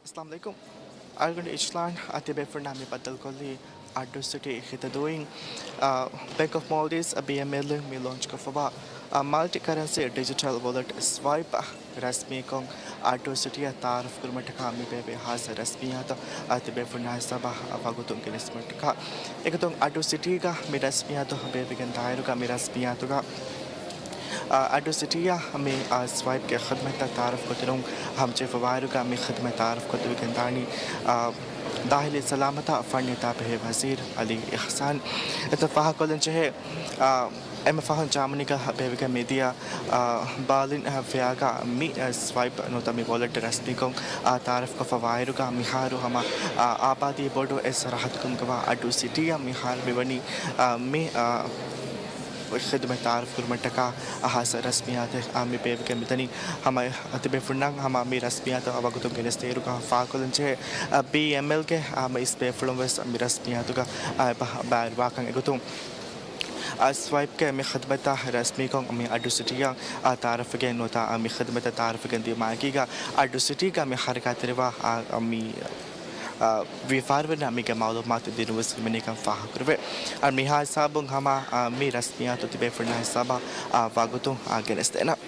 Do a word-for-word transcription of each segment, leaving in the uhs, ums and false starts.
އައްސަލާމު ޢަލައިކުމް. އަޅުގަނޑު އިޝްލާން އަ، ތިބޭފުޅުންނާ މި ބައްދަލުކޮށްލީ އައްޑޫ ސިޓީ ހިތަދޫއިން، އަ، ބެންކް އޮފް މޯލްޑިވްސް، އަ، ބީއެމްއެލް އިން މި ލޯންޗްކޮށްފަވާ، އަ، މަލްޓި ކަރެންސީ ޑިޖިޓަލް ވޮލެޓް ސްވައިޕް ރަސްމީކޮށް، އައްޑޫ ސިޓީއަށް ތައާރަފް ކުރުމަށްޓަކާ މި ބޭއްވި ހާއްސަ ރަސްމިއްޔާތު، އަ، ތިބޭފުޅުންނާ ހިސާބަށް، އަ، ވަގުތުން ގެނެސްދިނުމަށްޓަކާ. އެގޮތުން އައްޑޫ ސިޓީގަ މި ރަސްމިއްޔާތު ބޭއްވިގެން ދާއިރުގަ މި ރަސްމިއްޔާތުގަ އަ، އައްޑޫ ސިޓީއަށް މި، އަ، ސްވައިޕްގެ ޚިދުމަތްތައް ތައާރަފް ކޮށްދިނުން ހަމަޖެހިފަވާއިރުގަ މި ޚިދުމަތް ތައާރަފް ކޮށްދެވިގެން ދާނީ، އަ، ދާޚިލީ ސަލާމަތާ ފަންނީ ތާބެހޭ ވަޒީރު ޢަލީ އިޙްސާން. އެތައް ފާހަގަކޮށްލަން ޖެހޭ، އަ، އެންމެ ފަހުން ޖާމަނީގަ ބޭއްވިގެން މިދިޔަ، އަ، ބާލިން، އަ، ފެއާގަ މި، އަ، ސްވައިޕް ނުވަތަ މި ވޮލެޓް ރަސްމީކޮށް، އަ، ތައާރަފް ކޮށްފަވާއިރުގަ މިހާރު ހަމަ، އަ، އާބާދީ ބޮޑު އެއް ސަރަހައްދު ކަމުގަވާ އައްޑޫ ސިޓީއަށް މިހާރު މިވަނީ، އަ، މި، އަ، ޚިދުމަތް ތައާރަފް ކުރުމަށްޓަކާ ހާއްސަ ރަސްމިއްޔާތެއް، އާ، މި ބޭއްވިގެން މިދަނީ. ހަމަ ތިބޭފުޅުންނަށް ހަމަ މި ރަސްމިއްޔާތު ވަގުތުން ގެނެސްދިޔައިރުގަ ފާހަގަކޮށްލަން ޖެހޭ، އާ، ބީއެމްއެލްގެ، އާ، މި އިސް ބޭފުޅުން ވެސް މި ރަސްމިއްޔާތުގަ، އާ، ބަ-، ބައިވެރިވާކަން. އެގޮތުން، އާ، ސްވައިޕްގެ މި ޚިދުމަތްތައް ރަސްމީކޮށް މި އައްޑޫ ސިޓީއަށް، އާ، ތައާރަފްވެގެން ނުވަތަ، އާ، މި ޚިދުމަތްތައް ތައާރަފްވެގެން ދިޔުމާއެކީގަ އައްޑޫ ސިޓީގަ މި ހަރަކާތްތެރިވާ، އާ، މި އާ، ވިޔަފާރިވެރިންނަށް މީގެ މައުލޫމާތު ދިނުން ވެސް ހިމެނިކަން ފާހަގަކުރެވޭ. އަ، މިހާ ހިސާބުން ހަމަ، އާ، މި ރަސްމިއްޔާތު ތިބޭފުޅުންނާ ހިސާބަށް، އާ، ވަގުތު، އާ، ގެނެސްދޭނަން.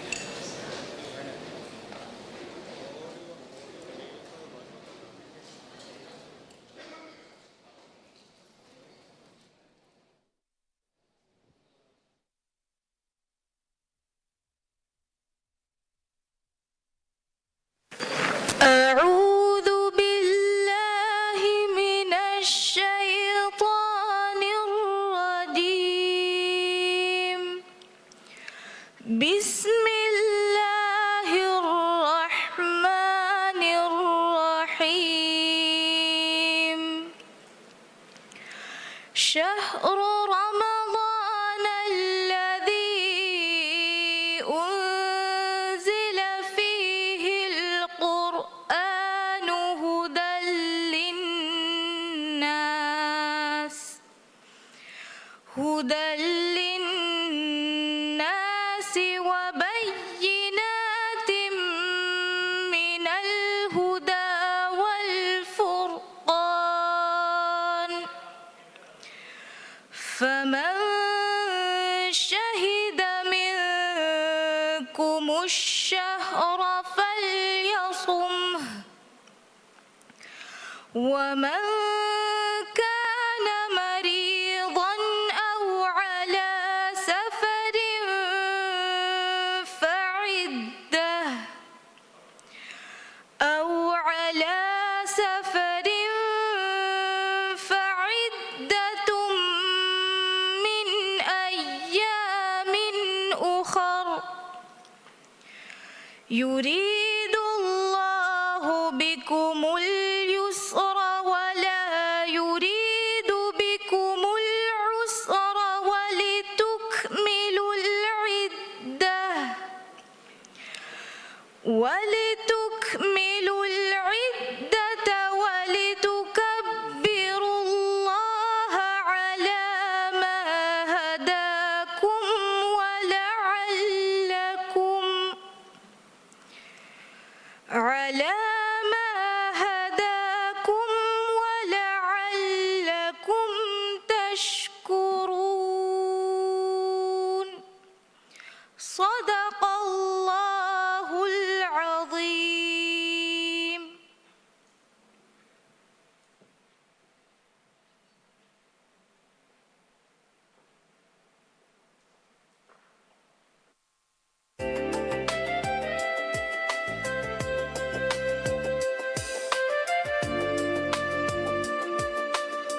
أعوذ بالله من الشيطان الرجيم. بسم الله الرحمن الرحيم. شهر رمضان الذي أنزل فيه القرآن هدى للناس، هدى للناس وبينات من الهدى والفرقان، فمن شهد منكم الشهر فليصمه، ومن كان مريضا أو على سفر فعدة، أو على سفر فعدة من أيام أخر. يريد الله بكم اليسر ولا يريد بكم العسر ولتكملوا العدة، ولتكملوا العدة ولتكبروا الله على ما هداكم ولعلكم على ما هداكم ولعلكم تشكرون. صدق الله العظيم.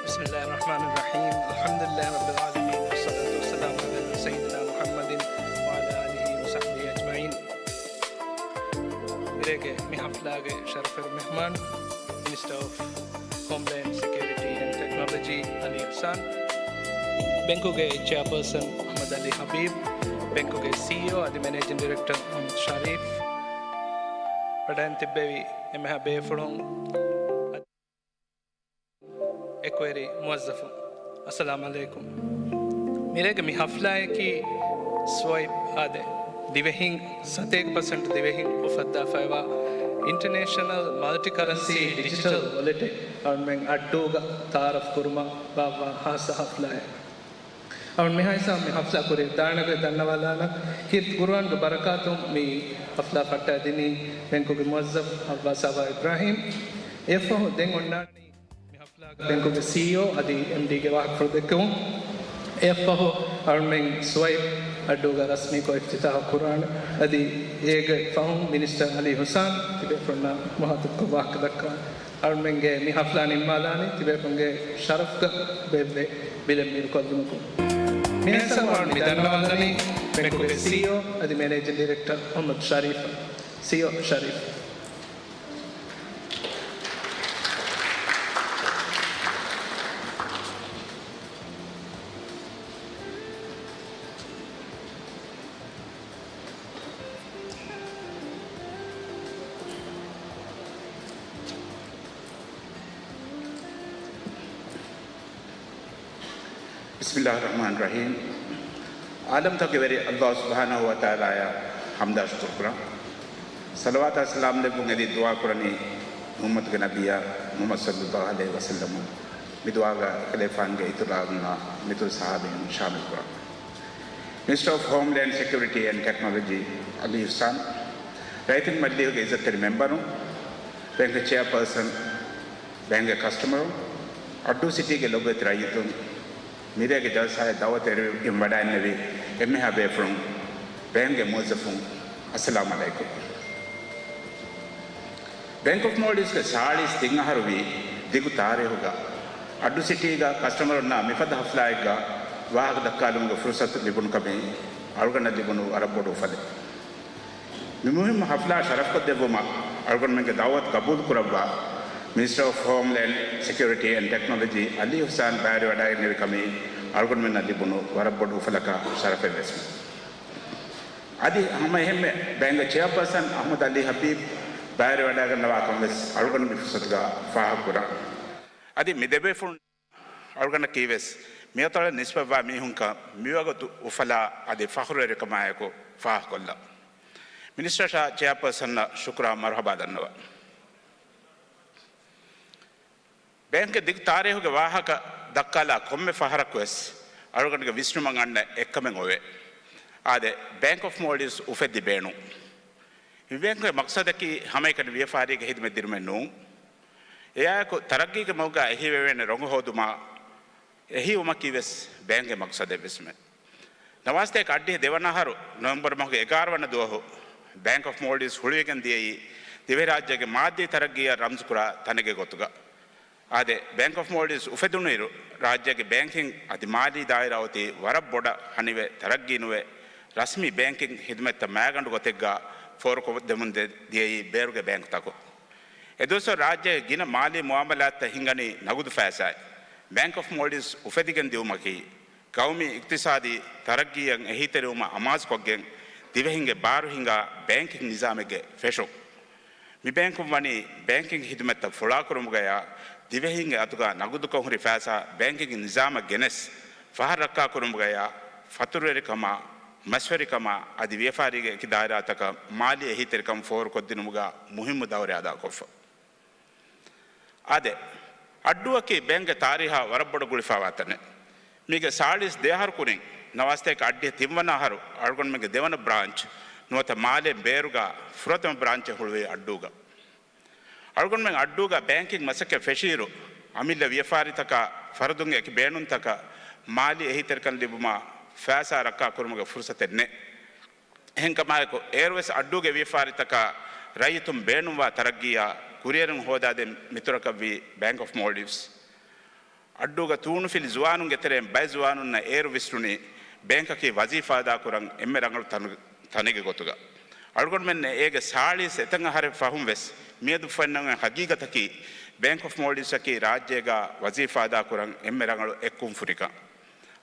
بسم الله الرحمن الرحيم. الحمد لله رب العالمين، والصلاة والسلام على سيدنا محمد وعلى آله وصحبه أجمعين. މިރޭގެ މި ޙަފްލާގެ ޝަރަފުވެރި މެހްމާން، މިނިސްޓަރ އޮފް ހޯމްލޭންޑް ސެކިއުރިޓީ އެންޑް ޓެކްނޮލޮޖީ އަލީ އިޙްސާން، ބެންކުގެ ޗެއާޕާސަން މުޙައްމަދު އަލީ ޙަބީބް، ބެންކުގެ ސީއީއޯ އަދި މެނޭޖިން ޑިރެކްޓަރ މުޙައްމަދު ޝަރީފް، ވަޑައިން ތިއްބެވި އެންމެހާ ބޭފުޅުން، އެކުވެރި މުވައްޒަފުން، އައްސަލާމު ޢަލައިކުމް. މިރޭގެ މި ޙަފްލާއަކީ ސްވައިޕް އާދެ، ދިވެހިން ސަތޭކަ ޕަސެންޓް ދިވެހިން އުފައްދާފައިވާ އިންޓަނޭޝަނަލް މަލްޓި ކަރަންސީ ޑިޖިޓަލް ވޮލެޓެއް އަޅުމެން އައްޑޫގަ ތައާރަފް ކުރުމަށް ބާއްވާ ހާއްސަ ހަފްލާއެއް. އަޅުން މިހާ ހިސާބު މި ހަފްލާ ކުރި ދާނަގޮތް ދަންނަވާލާނަން. ކީރިތި ޤުރުއާންގެ ބަރަކާތުން މި ހަފްލާ ފައްޓައިދިނީ ބެންކުގެ މުވައްޒަފް އައްވާސް އާބާ އިބްރާހީމް. އެއަށްފަހު ދެން އޮންނާނީ މި ހަފްލާގަ ބެންކުގެ ސީއީއޯ އަދި އެމްޑީގެ ވާހަކަފުޅު ދެއްކެވުން. އެއަށްފަހު އަޅުމެން ސުވައިބް އައްޑޫގަ ރަސްމީކޮށް އިފްތިތާޙު ކުރާނެ. އަދި އޭގެ ފަހުން މިނިސްޓަރ އަލީ ހުސާން ތިބޭފުޅުންނާ މުހާތަބްކޮށް ވާހަކަ ދައްކާނެ. އަޅުމެންގެ މި ހަފްލާ ނިންމާލާނީ ތިބޭފުޅުންގެ ޝަރަފްގަ ބޭއްވޭ ބިލެއް މީރުކޮށްލުމަކުން. މިހާ ހިސާބު އަޅުން މި ދަންނަވާލަނީ ބެންކުގެ ސީއީއޯ އަދި މެނޭޖިން ޑިރެކްޓަރ މުޙައްމަދު ޝަރީފަށް. ސީއީއޯ ޝަރީފް. ބިސްމިއްލާހި ރަޙްމާނި ރަޙީމް. ޢާލަމްތަކުގެ ވެރި ﷲ ސުބްޙާނަހޫ ވަތަޢާލާއަށް ޙަމްދާ ޝުކުރު ކުރަން. ޞަލަވާތާ ސަލާމް ލެއްވުން އެދި ދުޢާ ކުރަނީ މުޙައްމަދުގެ ނަބިއްޔާ މުޙައްމަދު ޞައްލައްލާހު ޢަލައިހި ވަސައްލަމަށް. މި ދުޢާގަ އެކަލޭފާނުގެ އިތުރު އާލުންނާ މިތުރު ސަޙާބީން ޝާމިލް ކުރަން. މިނިސްޓަރ އޮފް ހޯމްލޭންޑް ސެކިއުރިޓީ އެންޑް ޓެކްނޮލޮޖީ އަލީ ހުސާން، ރައްޔިތުންގެ މަޖިލީހުގެ ޢިއްޒަތްތެރި މެމްބަރުން، ބޭންކް ޗެއާޕާސަން، ބޭންކްގެ ކަސްޓަމަރުން، އައްޑޫ ސިޓީގެ ލޮބުވެތި ރައްޔިތުން، މިރޭގެ ޖަލްސާއަށް ދަޢުވަތު އެރިވިގެން ވަޑައިންނެވި އެންމެހާ ބޭފުޅުން، ބޭންކްގެ މުވައްޒަފުން، އައްސަލާމު ޢަލައިކުމް. ބޭންކް އޮފް މޯލްޑިވްސްގެ ސާޅީސް ތިން އަހަރު ވީ ދިގު ތާރީހުގަ އައްޑޫ ސިޓީގަ ކަސްޓަމަރުންނާ މިފަދަ ހަފްލާއެއްގަ ވާހަކަ ދައްކާލުމުގެ ފުރުޞަތު ލިބުނު ކަމީ އަޅުގަނޑަށް ލިބުނު ވަރަށް ބޮޑު އުފަލެއް. މި މުހިއްމު ހަފްލާ ޝަރަފްކޮށްދެއްވުމަށް އަޅުގަނޑުމެންގެ ދަޢުވަތު ޤަބޫލު ކުރައްވާ މިނިސްޓަރ އޮފް ހޯމްލޭންޑް ސެކިއުރިޓީ އެންޑް ޓެކްނޮލޮޖީ އަލީ ހުސާން ބައިވެރިވަޑައިގެންނެވި ކަމީ އަޅުގަނޑުމެންނަށް ލިބުނު ވަރަށް ބޮޑު އުފަލަކާ ޝަރަފެއް ވެސް. އަދި ހަމަ އެހެންމެ ބޭންކްގެ ޗެއާޕާސަން އަޙްމަދު އަލީ ޙަބީބް ބައިވެރިވަޑައިގަންނަވާ ކަމަށް ވެސް އަޅުގަނޑު މި ފުރުޞަތުގަ ފާހަގަކުރަން. އަދި މި ދެބޭފުޅުން އަޅުގަނޑަކީ ވެސް މިއަތޮޅަށް ނިސްބަތްވާ މީހުންކަން މިވަގުތު އުފަލާ އަދި ފަޚުރުވެރިކަމާއެކު ފާހަގަކޮށްލަން. މިނިސްޓަރ ޗެއާޕާސަންއަށް ޝުކުރާ މަރުޙަބާ ދަންނަވަން. ބޭންކްގެ ދިގު ތާރީހުގެ ވާހަކަ ދައްކާލާ ކޮންމެ ފަހަރަކު ވެސް އަޅުގަނޑުގެ ވިސްނުމަށް އަންނަ އެއްކަމެއް އޮވޭ. އާދެ، ބޭންކް އޮފް މޯލްޑިވްސް އުފެއްދި ބޭނުން. މި ބޭންކުގެ މަޤްޞަދަކީ ހަމައެކަނި ވިޔަފާރީގެ ޚިދުމަތް ދިނުމެއް ނޫން. އެއާއެކު ތަރައްގީގެ މަގުގަ އެހީވެވޭނެ ރޮނގު ހޯދުމާ އެހީވުމަކީ ވެސް ބޭންކްގެ މަޤްޞަދެއް ވެސްމެ. ނަވާސަތޭކަ އައްޑިހަ ދެވަނަ އަހަރު ނޮވެމްބަރު މަހުގެ އެގާރަ ވަނަ ދުވަހު ބޭންކް އޮފް މޯލްޑިވްސް ހުޅުވިގެން ދިޔައީ ދިވެހިރާއްޖޭގެ މާއްދީ ތަރައްގީއަށް ރަމްޒުކުރާ ތަނެއްގެ ގޮތުގަ. އާދެ، ބޭންކް އޮފް މޯލްޑިވްސް އުފެދުނުއިރު، ރާއްޖޭގެ ބޭންކިން އަދި މާލީ ދާއިރާ އޮތީ ވަރަށް ބޮޑަށް ހަނިވެ، ތަރައްގީ ނުވެ، ރަސްމީ ބޭންކިން ޚިދުމަތްތައް މައިގަނޑު ގޮތެއްގަ ފޯރުކޮށްދެމުން ދިޔައީ ބޭރުގެ ބޭންކުތަކުން. އެދުވަސްވަރު ރާއްޖޭގެ ގިނަ މާލީ މުއާމަލާތްތައް ހިންގަނީ ނަގުދު ފައިސާއިން. ބޭންކް އޮފް މޯލްޑިވްސް އުފެދިގެން ދިއުމަކީ، ޤައުމީ އިޤްތިޞާދީ ތަރައްގީއަށް އެހީތެރިވުމަށް އަމާޒުކޮށްގެން، ދިވެހިންގެ ބާރު ހިންގާ ބޭންކިން ނިޒާމެއްގެ ފެށުން. މި ބޭންކުން ވަނީ ބޭންކިން ޚިދުމަތްތައް ފުޅާކުރުމުގަޔާ، ދިވެހިންގެ އަތުގަ ނަގުދުކޮށް ހުރި ފައިސާ ބޭންކިންގެ ނިޒާމަށް ގެނެސް، ފަހަރު ރައްކާކުރުމުގަޔާ، ފަތުރުވެރިކަމާ، މަސްވެރިކަމާ އަދި ވިޔަފާރީގެ އެކި ދާއިރާތަކަށް މާލީ އެހީތެރިކަން ފޯރުކޮށްދިނުމުގަ މުހިއްމު ދައުރެއް އަދާކޮށްފަ. އާދެ، އައްޑޫއަކީ ބޭންކްގެ ތާރީހާ ވަރަށް ބޮޑަށް ގުޅިފައިވާ ތަނެއް. މީގެ ސާޅީސް ދެ އަހަރު ކުރިން، ނަވާސަތޭކަ އައްޑިހަ ތިން ވަނަ އަހަރު، އަޅުގަނޑުމެންގެ ދެވަނަ ބްރާންޗް ނުވަތަ މާލޭ ބޭރުގަ ފުރަތަމަ ބްރާންޗެއް ހުޅުވީ އައްޑޫގަ. އަޅުގަނޑުމެން އައްޑޫގަ ބޭންކިން މަސައްކަތް ފެށިއިރު، އަމިއްލަ ވިޔަފާރިތަކާ ފަރުދުންގެ އެކި ބޭނުންތަކަށް މާލީ އެހީތެރިކަން ލިބުމަށް ފައިސާ ރައްކާކުރުމުގެ ފުރުސަތެއް ނެތް. އެހެންކަމާއެކު، އޭރުވެސް އައްޑޫގެ ވިޔަފާރިތަކަށް ރައްޔިތުން ބޭނުންވާ ތަރައްގީއާ ކުރިއެރުން ހޯދާދޭ މިތުރަކަށްވީ ބޭންކް އޮފް މޯލްޑިވްސް. އައްޑޫގަ ތޫނުފިލި ޒުވާނުންގެ ތެރެއިން ބައެއް ޒުވާނުންނަށް އޭރު ވިސްނުނީ ބޭންކަކީ ވަޒީފާ އަދާކުރަން އެންމެ ރަނގަޅު ތަނު-، ތަނެއްގެ ގޮތުގަ. އަޅުގަނޑުމެންނަށް އޭގެ ސާޅީސް އެތައް އަހަރެއް ފަހުން ވެސް މިއަދު ފެންނަން އޮތް ހަގީގަތަކީ ބޭންކް އޮފް މޯލްޑިވްސްއަކީ ރާއްޖޭގަ ވަޒީފާ އަދާކުރަން އެންމެ ރަނގަޅު އެއް ކުންފުނިކަން.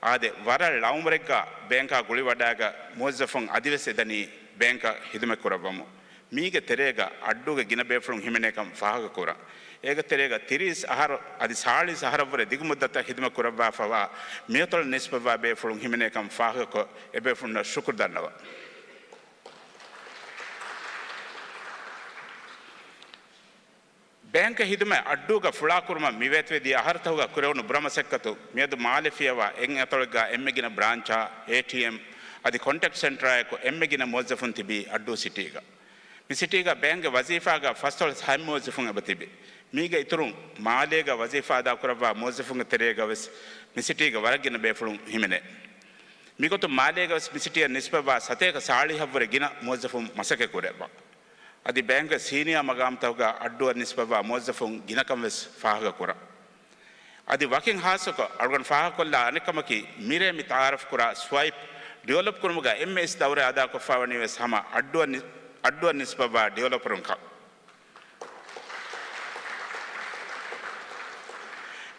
އާދެ، ވަރަށް ޅައުމުރެއްގަ ބޭންކާ ގުޅިވަޑައިގަ މުވައްޒަފުން އަދިވެސް އެދަނީ ބޭންކަށް ޚިދުމަތް ކުރައްވަމުން. މީގެ ތެރޭގަ އައްޑޫގެ ގިނަ ބޭފުޅުން ހިމެނޭކަން ފާހަގަކުރަން. އޭގެ ތެރޭގަ ތިރީސް އަހަރު އަދި ސާޅީސް އަހަރަށްވުރެ ދިގު މުއްދަތަށް ޚިދުމަތް ކުރައްވާފައިވާ މިއަތޮޅަށް ނިސްބަތްވާ ބޭފުޅުން ހިމެނޭކަން ފާހަގަކޮށް، އެބޭފުޅުންނަށް ޝުކުރު ދަންނަވަން. ބޭންކް ހިދުމަތް އައްޑޫގަ ފުޅާކުރުމަށް މިވޭތުވެދިޔަ އަހަރުތަކުގަ ކުރެވުނު ބުރަ މަސައްކަތު މިއަދު މާލެ ފިޔަވާ އެއް އަތޮޅެއްގަ އެންމެ ގިނަ ބްރާންޗާ، އޭޓީއެމް އަދި ކޮންޓެކްޓް ސެންޓަރާއެކު އެންމެ ގިނަ މުވައްޒަފުން ތިބީ އައްޑޫ ސިޓީގަ. މި ސިޓީގަ ބޭންކްގެ ވަޒީފާގަ ފަސްދޮޅަސް ހަތް މުވައްޒަފުން އެބަ ތިބި. މީގެ އިތުރުން މާލޭގަ ވަޒީފާ އަދާކުރައްވާ މުވައްޒަފުންގެ ތެރޭގަ ވެސް މި ސިޓީގެ ވަރަށް ގިނަ ބޭފުޅުން ހިމެނޭ. މިގޮތުން މާލޭގަ ވެސް މި ސިޓީއަށް ނިސްބަތްވާ ސަތޭކަ ސާޅީހަށްވުރެ ގިނަ މުވައްޒަފުން މަސައްކަތް ކުރައްވާ. އަދި ބޭންކްގެ ސީނިއާ މަގާމްތަކުގަ އައްޑޫއަށް ނިސްބަތްވާ މުވައްޒަފުން ގިނަކަން ވެސް ފާހަގަކުރާ. އަދި ވަކިން ހާއްސަކޮށް އަޅުގަނޑު ފާހަގަކޮށްލާ އަނެއްކަމަކީ، މިރޭ މި ތައާރަފްކުރާ ސްވައިޕް ޑިވެލޮޕް ކުރުމުގަ އެންއެސް ދައުރެއް އަދާކޮށްފައިވަނީ ވެސް ހަމަ އައްޑޫއަށް ނި-، އައްޑޫއަށް ނިސްބަތްވާ ޑިވެލޮޕަރުން ކަމަށް.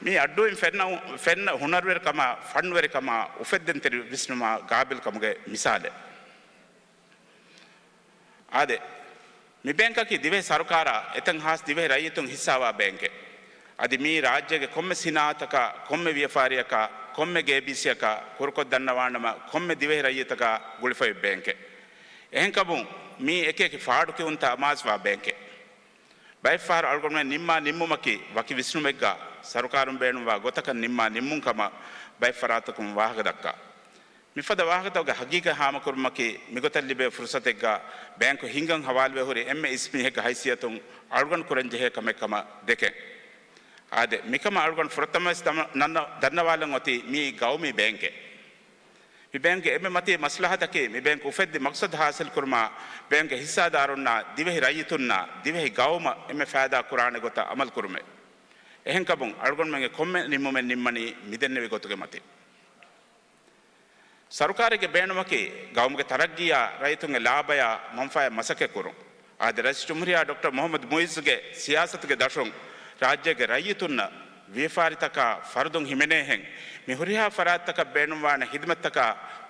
މީ އައްޑޫއިން ފެންނަ، ފެންނަ ހުނަރުވެރިކަމާ، ފަންވެރިކަމާ، އުފެއްދެންތެރި ވިސްނުމާ، ގާބިލްކަމުގެ މިސާލެއް. އާދެ، މި ބޭންކަކީ ދިވެހި ސަރުކާރާ އެތައް ހާސް ދިވެހި ރައްޔިތުން ހިއްސާވާ ބޭންކެއް. އަދި މީ ރާއްޖޭގެ ކޮންމެ ސިނާއަތަކާ، ކޮންމެ ވިޔަފާރިއަކާ، ކޮންމެ ގޭބީސީއަކާ ކުރުކޮށް ދަންނަވާނަމަ، ކޮންމެ ދިވެހި ރައްޔިތަކާ ގުޅިފައި ބޭންކެއް. އެހެންކަމުން މީ އެކިއެކި ފާޑުކިޔުންތައް އަމާޒުވާ ބޭންކެއް. ބައެއްފަހަރު އަޅުގަނޑުމެން ނިންމާ ނިންމުމަކީ، ވަކި ވިސްނުމެއްގަ ސަރުކާރުން ބޭނުންވާ ގޮތަކަށް ނިންމާ ނިންމުން ކަމަށް ބައެއް ފަރާތަކުން ވާހަކަ ދައްކާ. މިފަދަ ވާހަކަތަކުގެ ހަގީގަތް ހާމަކުރުމަކީ، މިގޮތަށް ލިބޭ ފުރުސަތެއްގަ ބޭންކު ހިންގަން ހަވާލުވެ ހުރި އެންމެ އިސް މީހެއްގެ ހައިސިއްޔަތުން އަޅުގަނޑު ކުރަންޖެހޭ ކަމެއް ކަމަށް ދެކެން. އާދެ، މިކަމަށް އަޅުގަނޑު ފުރަތަމަވެސް ދަމަ-، ނަންނަ-، ދަންނަވާލަން އޮތީ މީ ގައުމީ ބޭންކެއް. މި ބޭންކްގެ އެންމެ މަތީ މަސްލަހަތަކީ، މި ބޭންކް އުފެއްދި މަޤްޞަދު ހާސިލްކުރުމާ، ބޭންކްގެ ހިއްސާދާރުންނާ، ދިވެހި ރައްޔިތުންނާ، ދިވެހި ގައުމަށް އެންމެ ފައިދާ ކުރާނެ ގޮތަށް އަމަލުކުރުމެއް. އެހެންކަމުން، އަޅުގަނޑުމެންގެ ކޮންމެ ނިންމުމެއް ނިންމަނީ މިދެންނެވި ގޮތުގެ މަތިން. ސަރުކާރެއްގެ ބޭނުމަކީ، ގައުމުގެ ތަރައްގީއާ، ރައްޔިތުންގެ ލާބަޔާ މަންފާއެއް މަސައްކަތްކުރުން. އާދެ، ރައީސް ޖުމްހޫރިއްޔާ ޑޮކްޓަރ މުޙައްމަދު މުޢިއްޒުގެ ސިޔާސަތުގެ ދަށުން، ރާއްޖޭގެ ރައްޔިތުންނަށް، ވިޔަފާރިތަކާ، ފަރުދުން ހިމެނޭހެން، މި ހުރިހާ ފަރާތްތަކަށް ބޭނުންވާނެ ހިދުމަތްތަކާ،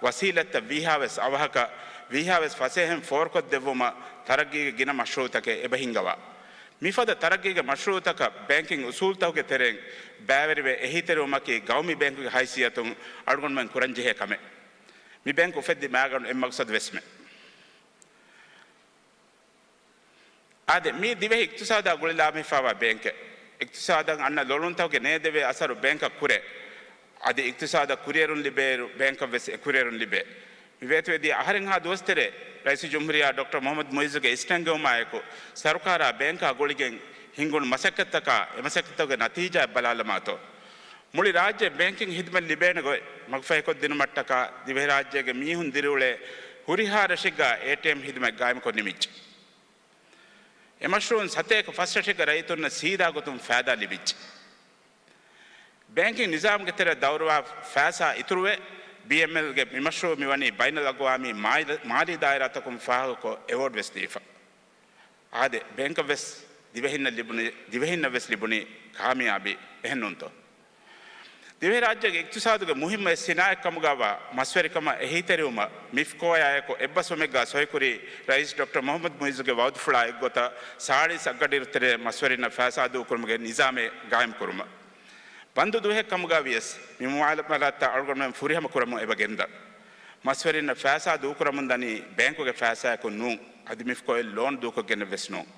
ވަސީލަތްތައް ވީހާވެސް އަވަހަކަށް، ވީހާވެސް ފަސޭހައިން ފޯރުކޮށްދެއްވުމަށް ތަރައްގީގެ ގިނަ މަޝްރޫޢުތަކެއް އެބަ ހިންގަވާ. މިފަދަ ތަރައްގީގެ މަޝްރޫޢުތަކަށް ބޭންކިން އުސޫލުތަކުގެ ތެރެއިން ބައިވެރިވެ އެހީތެރިވުމަކީ ގައުމީ ބޭންކުގެ ހައިސިއްޔަތުން އަޅުގަނޑުމެން ކުރަންޖެހޭ ކަމެއް. މި ބޭންކް އުފެއްދި މައިގަނޑު އެއް މަގްސަދު ވެސްމެ. އާދެ، މީ ދިވެހި އިޤްތިޞާދާ ގުޅިލާމެހިފާވާ ބޭންކެއް. އިޤްތިޞާދަށް އަންނަ ލޮނުންތަކުގެ ނޭދެވޭ އަސަރު ބޭންކަށް ކުރޭ. އަދި އިޤްތިޞާދަށް ކުރިއެރުން ލިބޭއިރު، ބޭންކަށް ވެސް އެ ކުރިއެރުން ލިބޭ. މި ވޭތުވެދިޔަ އަހަރެއްހާ ދުވަސްތެރޭ، ރައީސުލްޖުމްހޫރިއްޔާ ޑޮކްޓަރ މުޙައްމަދު މުޢިއްޒުގެ އިސްނެންގެވުމާއެކު، ސަރުކާރާ ބޭންކާ ގުޅިގެން ހިންގުނު މަސައްކަތްތަކާ، އެ މަސައްކަތްތަކުގެ ނަތީޖާއެއް ބަލާލަމާތޯ. މުޅި ރާއްޖެ ބޭންކިން ހިދުމަތް ލިބޭނެ ގޮތް މަގުފަހިކޮށްދިނުމަށްޓަކާ، ދިވެހިރާއްޖޭގެ މީހުން ދިރިއުޅޭ ހުރިހާ ރަށެއްގަ އޭޓީއެމް ހިދުމަތް ގާއިމުކޮށް ނިމިއްޖެ. އެ މަޝްރޫޢުން ސަތޭކަ ފަސް ރަށެއްގެ ރައްޔިތުންނަށް ސީދާ ގޮތުން ފައިދާ ލިބިއްޖެ. ބޭންކިން ނިޒާމުގެ ތެރެއަށް ދައުރުވާ ފައިސާ އިތުރުވެ، ބީއެމްއެލްގެ މި މަޝްރޫޢު މިވަނީ ބައިނަލްއަގްވާމީ މާލި-، މާލީ ދާއިރާތަކުން ފާހަގަކޮށް އެވޯޑް ވެސް ދީފަ. އާދެ، ބޭންކަށް ވެސް ދިވެހިންނަށް ލިބުނީ، ދިވެހިންނަށް ވެސް ލިބުނީ ކާމިޔާބީ، އެހެންނޫންތޯ؟ ދިވެހިރާއްޖޭގެ އިޤްތިޞާދުގެ މުހިއްމު އެއް ސިނާއަތް ކަމުގައިވާ މަސްވެރިކަމަށް އެހީތެރިވުމަށް މިފްކޯއާއެކު އެއްބަސްވުމެއްގާ ސޮއިކުރީ ރައީސް ޑޮކްޓަރ މުޙައްމަދު މުޢިއްޒުގެ ވައުދުފުޅާ އެއްގޮތަށް ސާޅީސް އަށްގަޑިއިރު ތެރޭ މަސްވެރިންނަށް ފައިސާ ދޫކުރުމުގެ ނިޒާމެއް ގާއިމްކުރުމަށް. ބަންދު ދުވަހެއް ކަމުގައި ވިޔަސް، މި މުޢާމަލާތްތައް އަޅުގަނޑުމެން ފުރިހަމަ ކުރަމުން އެބަ ގެންދަން. މަސްވެރިންނަށް ފައިސާ ދޫކުރަމުން ދަނީ ބޭންކުގެ ފައިސާއަކުން ނޫން، އަދި މިފްކޯއިން ލޯނު ދޫކޮށްގެން ވެސް ނޫން.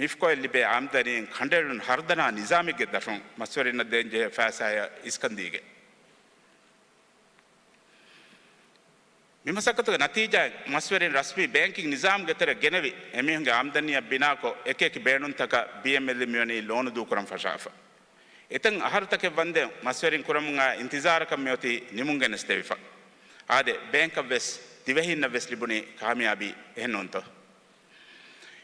މިފްކޯއިން ލިބޭ އާމްދަނީއިން ކަނޑައެޅުނު ހަރުދަނާ ނިޒާމެއްގެ ދަށުން މަސްވެރިންނަށް ދޭންޖެހޭ ފައިސާއަށް އިސްކަން ދީގެން. މި މަސައްކަތުގެ ނަތީޖާއިން މަސްވެރިން ރަސްމީ ބޭންކިން ނިޒާމުގެ ތެރެ ގެނެވި، އެމީހުންގެ އާމްދަނީއަށް ބިނާކޮށް، އެކިއެކި ބޭނުންތަކަށް ބީއެމްއެލް މިވަނީ ލޯނު ދޫކުރަން ފަށާފަ. އެތައް އަހަރުތަކެއް ވަންދެން މަސްވެރިން ކުރަމުން އާ އިންތިޒާރަކަށް މިއޮތީ ނިމުން ގެނެސްދެވިފަ. އާދެ، ބޭންކަށް ވެސް ދިވެހިންނަށް ވެސް ލިބުނީ ކާމިޔާބީ، އެހެންނޫންތޯ؟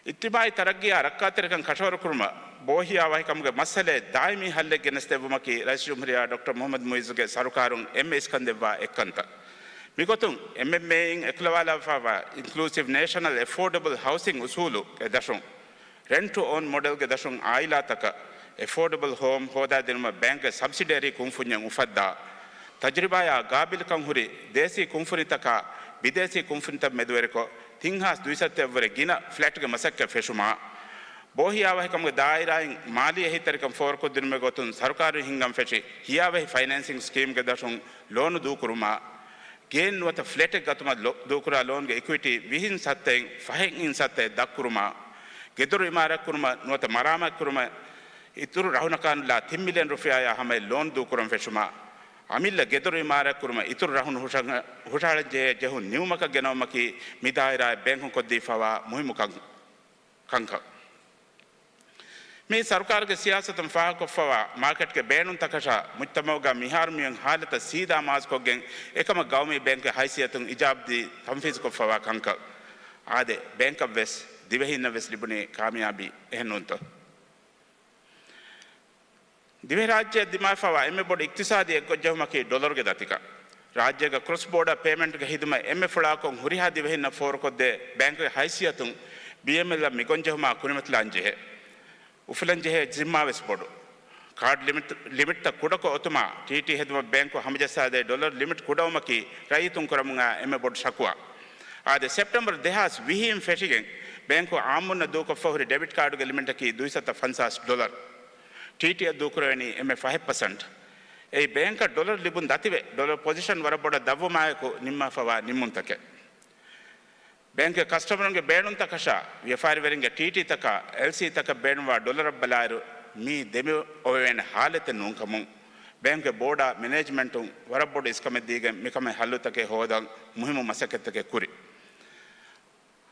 އިޖްތިމާޢީ ތަރައްގީއާ ރައްކާތެރިކަން ކަށަވަރުކުރުމަށް ބޯހިޔާވަހިކަމުގެ މައްސަލައެއް ދާއިމީ ހައްލެއް ގެނެސްދެއްވުމަކީ ރައީސްޖުމްހޫރިއްޔާ ޑޮކްޓަރ މުޙައްމަދު މުޢިއްޒުގެ ސަރުކާރުން އެންމެ އިސްކަން ދެއްވާ އެއްކަންތައް. މިގޮތުން އެމްއެމްއޭއިން އެކުލަވާލައްވާފައިވާ އިންކްލޫސިވް ނޭޝަނަލް އެފޯޑަބަލް ހައުސިން އުސޫލުގެ ދަށުން، ރެންޓް ޓު އޯން މޮޑެލްގެ ދަށުން އާއިލާތަކަށް އެފޯޑަބަލް ހޯމް ހޯދާދިނުމަށް ބޭންކްގެ ސަބްސިޑަރީ ކުންފުންޏެއް އުފައްދާ، ތަޖުރިބާޔާ ގާބިލްކަން ހުރި ދޭސީ ކުންފުނިތަކާ ބިދޭސީ ކުންފުނިތައް މެދުވެރިކޮށް، ތިން ހާސް ދުއިސައްތައަށްވުރެ ގިނަ ފްލެޓްގެ މަސައްކަތް ފެށުމާ، ބޯހިޔާވަހިކަމުގެ ދާއިރާއިން މާލީ އެހީތެރިކަން ފޯރުކޮށްދިނުމުގެ ގޮތުން ސަރުކާރުން ހިންގަން ފެށި ހިޔާވަހި ފައިނޭންސިންގ ސްކީމްގެ ދަށުން ލޯނު ދޫކުރުމާ، ގޭން ނުވަތަ ފްލެޓެއް ގަތުމަށް ލޯ-، ދޫކުރާ ލޯންގެ އިކުއިޓީ ވިހިން ސައްތައިން ފަހެއް އިން ސައްތައެއް ދަށްކުރުމާ، ގެދޮރު އިމާރާތްކުރުމަށް ނުވަތަ މަރާމާތުކުރުމަށް އިތުރު ރަހުނަކާނުލާ ތިން މިލިއަން ރުފިޔާއާ ހަމަޔަށް ލޯން ދޫކުރަން ފެށުމާ، އަމިއްލަ ގެދޮރު އިމާރާތް ކުރުމަށް އިތުރު ރަހުނު ހުށަ-، ހުށަހަޅަންޖެހޭ ޖެހުން ނިމުމަކަށް ގެނައުމަކީ މި ދާއިރާއަށް ބޭންކުން ކޮށްދީފައިވާ މުހިއްމު ކަން-، ކަންކަން. މި ސަރުކާރުގެ ސިޔާސަތުން ފާހަގަކޮށްފައިވާ މާކެޓްގެ ބޭނުންތަކަށާ މުޖްތަމައުގަ މިހާރު މިއޮތް ހާލަތަށް ސީދާ މާޒްކޮށްގެން އެކަމަށް ގައުމީ ބޭންކުގެ ހައިސިއްޔަތުން އިޖާބަދީ ތަންފީޒުކޮށްފައިވާ ކަންކަން. އާދެ، ބޭންކަށްވެސް ދިވެހީންނަށްވެސް ލިބުނީ ކާމިޔާބީ، އެހެންނޫންތޯ؟ ދިވެހިރާއްޖެއަށް ދިމާވެފައިވާ އެންމެ ބޮޑު އިޤްތިޞާދީ އެއްގޮތްޖެހުމަކީ ޑޮލަރުގެ ދަތިކަން. ރާއްޖޭގަ ކްރޮސް ބޯޑަ ޕޭމެންޓްގެ ހިދުމަތް އެންމެ ފުޅާކޮށް ހުރިހާ ދިވެހިންނަށް ފޯރުކޮށްދޭ ބޭންކުގެ ހައިސިއްޔަތުން ބީއެމްއެލްއަށް މި ގޮންޖެހުމާ ކުރިމަތިލާންޖެހޭ. އުފުލަންޖެހޭ ޒިންމާވެސް ބޮޑު. ކާޑް ލިމިޓް، ލިމިޓްތައް ކުޑަކޮށް އޮތުމާ، ޓީޓީ ހެދުމަށް ބޭންކު ހަމަޖައްސާދޭ ޑޮލަރު ލިމިޓް ކުޑަވުމަކީ ރައްޔިތުން ކުރަމުންއާ އެންމެ ބޮޑު ޝަކުވާ. އާދެ، ސެޕްޓެމްބަރު ދެހާސް ވިހިއިން ފެށިގެން ބޭންކު އާއްމުންނަށް ދޫކޮށްފަ ހުރި ޑެބިޓް ކާޑުގެ ލިމިޓަކީ ދުއިސައްތަ ފަންސާސް ޑޮލަރު. ޓީޓީއަށް ދޫކުރެވެނީ އެންމެ ފަހެއް ޕަސެންޓް. އެއީ ބޭންކަށް ޑޮލަރު ލިބުން ދަތިވެ، ޑޮލަރު ޕޮޒިޝަން ވަރަށް ބޮޑަށް ދަށްވުމާއެކު ނިންމާފައިވާ ނިންމުންތަކެއް. ބޭންކުގެ ކަސްޓަމަރުންގެ ބޭނުންތަކަށާ، ވިޔަފާރިވެރިންގެ ޓީޓީތަކާ، އެލްސީތަކަށް ބޭނުންވާ ޑޮލަރަށް ބަލާއިރު، މީ ދެމި އޮވެވޭނެ ހާލަތެއް ނޫންކަމުން، ބޭންކުގެ ބޯޑާ މެނޭޖްމަންޓުން ވަރަށް ބޮޑު އިސްކަމެއް ދީގެން މިކަމެއް ހައްލުތަކެއް ހޯދަން މުހިއްމު މަސައްކަތްތަކެއް ކުރި.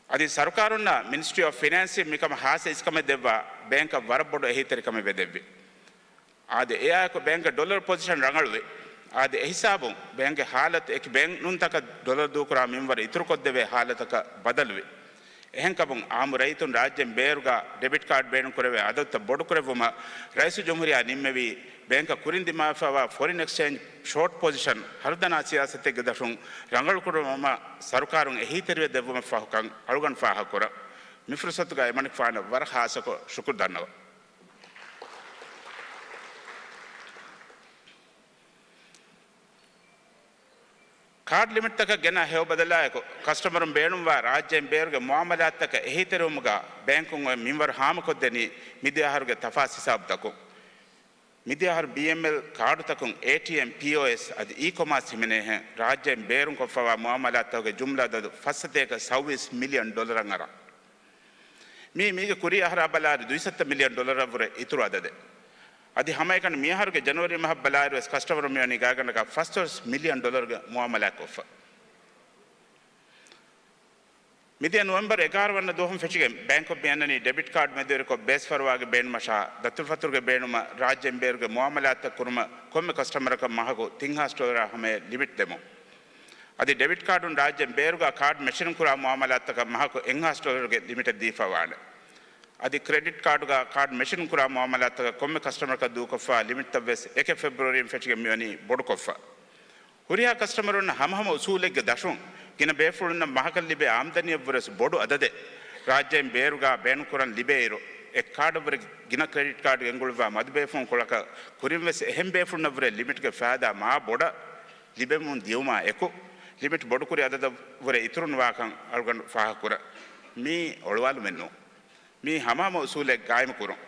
އަދި ސަރުކާރުންނާ މިނިސްޓްރީ އޮފް ފިނޭންސްއިން މިކަމަށް ހާއްސަ އިސްކަމެއް ދެއްވާ، ބޭންކަށް ވަރަށް ބޮޑު އެހީތެރިކަމެއް ވެދެއްވި. އާދެ، އެއާއެކު ބޭންކްގެ ޑޮލަރު ޕޮޒިޝަން ރަނގަޅުވި. އާދެ، އެހިސާބުން ބޭންކްގެ ހާލަތު އެކި ބޭނުންތަކަށް ޑޮލަރު ދޫކުރާ މިންވަރު އިތުރުކޮށްދެވޭ ހާލަތަކަށް ބަދަލުވި. އެހެންކަމުން، އާއްމު ރައްޔިތުން ރާއްޖޭން ބޭރުގަ ޑެބިޓް ކާޑް ބޭނުންކުރެވޭ އަދަދުތައް ބޮޑުކުރެއްވުމަށް ރައީސުލްޖުމްހޫރިއްޔާ ނިންމެވީ، ބޭންކަށް ކުރިން ދިމާވެފައިވާ ފޮރިން އެކްސްޗޭންޖް ޝޯޓް ޕޮޒިޝަން ހަރުދަނާ ސިޔާސަތެއްގެ ދަށުން ރަނގަޅުކުރުމަށް ސަރުކާރުން އެހީތެރިވެ ދެއްވުމަށްފަހުކަން އަޅުގަނޑު ފާހަގަކުރަން. މި ފުރުސަތުގައި އެމަނިކުފާނަށް ވަރަށް ހާއްސަކޮށް ޝުކުރު ދަންނަވަން. ކާޑް ލިމިޓްތަކަށް ގެނައި ހެޔޮ ބަދަލާއެކު، ކަސްޓަމަރުން ބޭނުންވާ ރާއްޖޭން ބޭރުގެ މުއާމަލާތްތަކަށް އެހީތެރިވުމުގަ ބޭންކުން އޮތް މިންވަރު ހާމަކޮށްދެނީ މިދިޔަ އަހަރުގެ ތަފާސް ހިސާބުތަކުން. މިދިޔަ އަހަރު ބީއެމްއެލް ކާޑުތަކުން އޭޓީއެމް، ޕީއޯއެސް އަދި އީކޮމާސް ހިމެނޭހެން، ރާއްޖޭން ބޭރުން ކޮށްފައިވާ މުއާމަލާތްތަކުގެ ޖުމްލަ އަދަދު ފައްސަތޭކަ ސައުވީސް މިލިއަން ޑޮލަރަށް އަރާ. މީ މީގެ ކުރީ އަހަރާ ބަލާއިރު ދުއިސައްތަ މިލިއަން ޑޮލަރަށްވުރެ އިތުރު އަދަދެއް. އަދި ހަމައެކަނި މިއަހަރުގެ ޖަނަވަރީ މަހަށް ބަލާއިރުވެސް ކަސްޓަމަރުން މިވަނީ ގާތްގަނޑަކަށް ފަސްދޮޅަސް މިލިއަން ޑޮލަރުގެ މުއާމަލާތް ކޮށްފަ. މިދިޔަ ނޮވެމްބަރު އެގާރަ ވަނަ ދުވަހުން ފެށިގެން ބޭންކް އޮފް މިއަންނަނީ ޑެބިޓް ކާޑް މެދުވެރިކޮށް ބޭސްފަރުވާގެ ބޭނުމަށާ ދަތުރުފަތުރުގެ ބޭނުމަށް ރާއްޖޭން ބޭރުގެ މުއާމަލާތްތައް ކުރުމަށް ކޮންމެ ކަސްޓަމަރަކަށް މަހަކު ތިން ހާސް ޑޮލަރާ ހަމަޔަށް ލިމިޓް ދެމުން. އަދި ޑެބިޓް ކާޑުން ރާއްޖޭން ބޭރުގަ ކާޑް މެޝިން ކުރާ މުއާމަލާތްތަކަށް މަހަކު އެއްހާސް ޑޮލަރުގެ ލިމިޓެއް ދީފަ ވާނެ. އަދި ކްރެޑިޓް ކާޑުގަ ކާޑް މެޝިން ކުރާ މުއާމަލާތްތަކަށް ކޮންމެ ކަސްޓަމަރަކަށް ދޫކޮށްފަ ލިމިޓްތައްވެސް އެކެއް ފެބްރުއަރީން ފެށިގެން މިވަނީ ބޮޑުކޮށްފަ. ހުރިހާ ކަސްޓަމަރުންނަށް ހަމަހަމަ އުސޫލެއްގެ ދަށުން ގިނަ ބޭފުޅުންނަށް މަހަކަށް ލިބޭ އާމްދަނީއަށްވުރެސް ބޮޑު އަދަދެއް ރާއްޖޭން ބޭރުގަ ބޭނުންކުރަން ލިބޭއިރު، އެއް ކާޑަށްވުރެ ގިނަ ކްރެޑިޓް ކާޑް ގެންގުޅުއްވާ މަދު ބޭފުޅުން ކޮޅަކަށް ކުރިންވެސް އެހެން ބޭފުޅުންނަށްވުރެ ލިމިޓްގެ ފައިދާ މާ ބޮޑަށް ލިބެމުން ދިޔުމާ އެކު، ލިމިޓް ބޮޑުކުރި އަދަދަށްވުރެ އިތުރުނުވާކަން އަޅުގަނޑު ފާހަގަކުރަން. މީ އޮޅުވާލުމެއްނޫން. މީ ހަމަހަމަ އުސޫލެއް ގާއިމުކުރުން.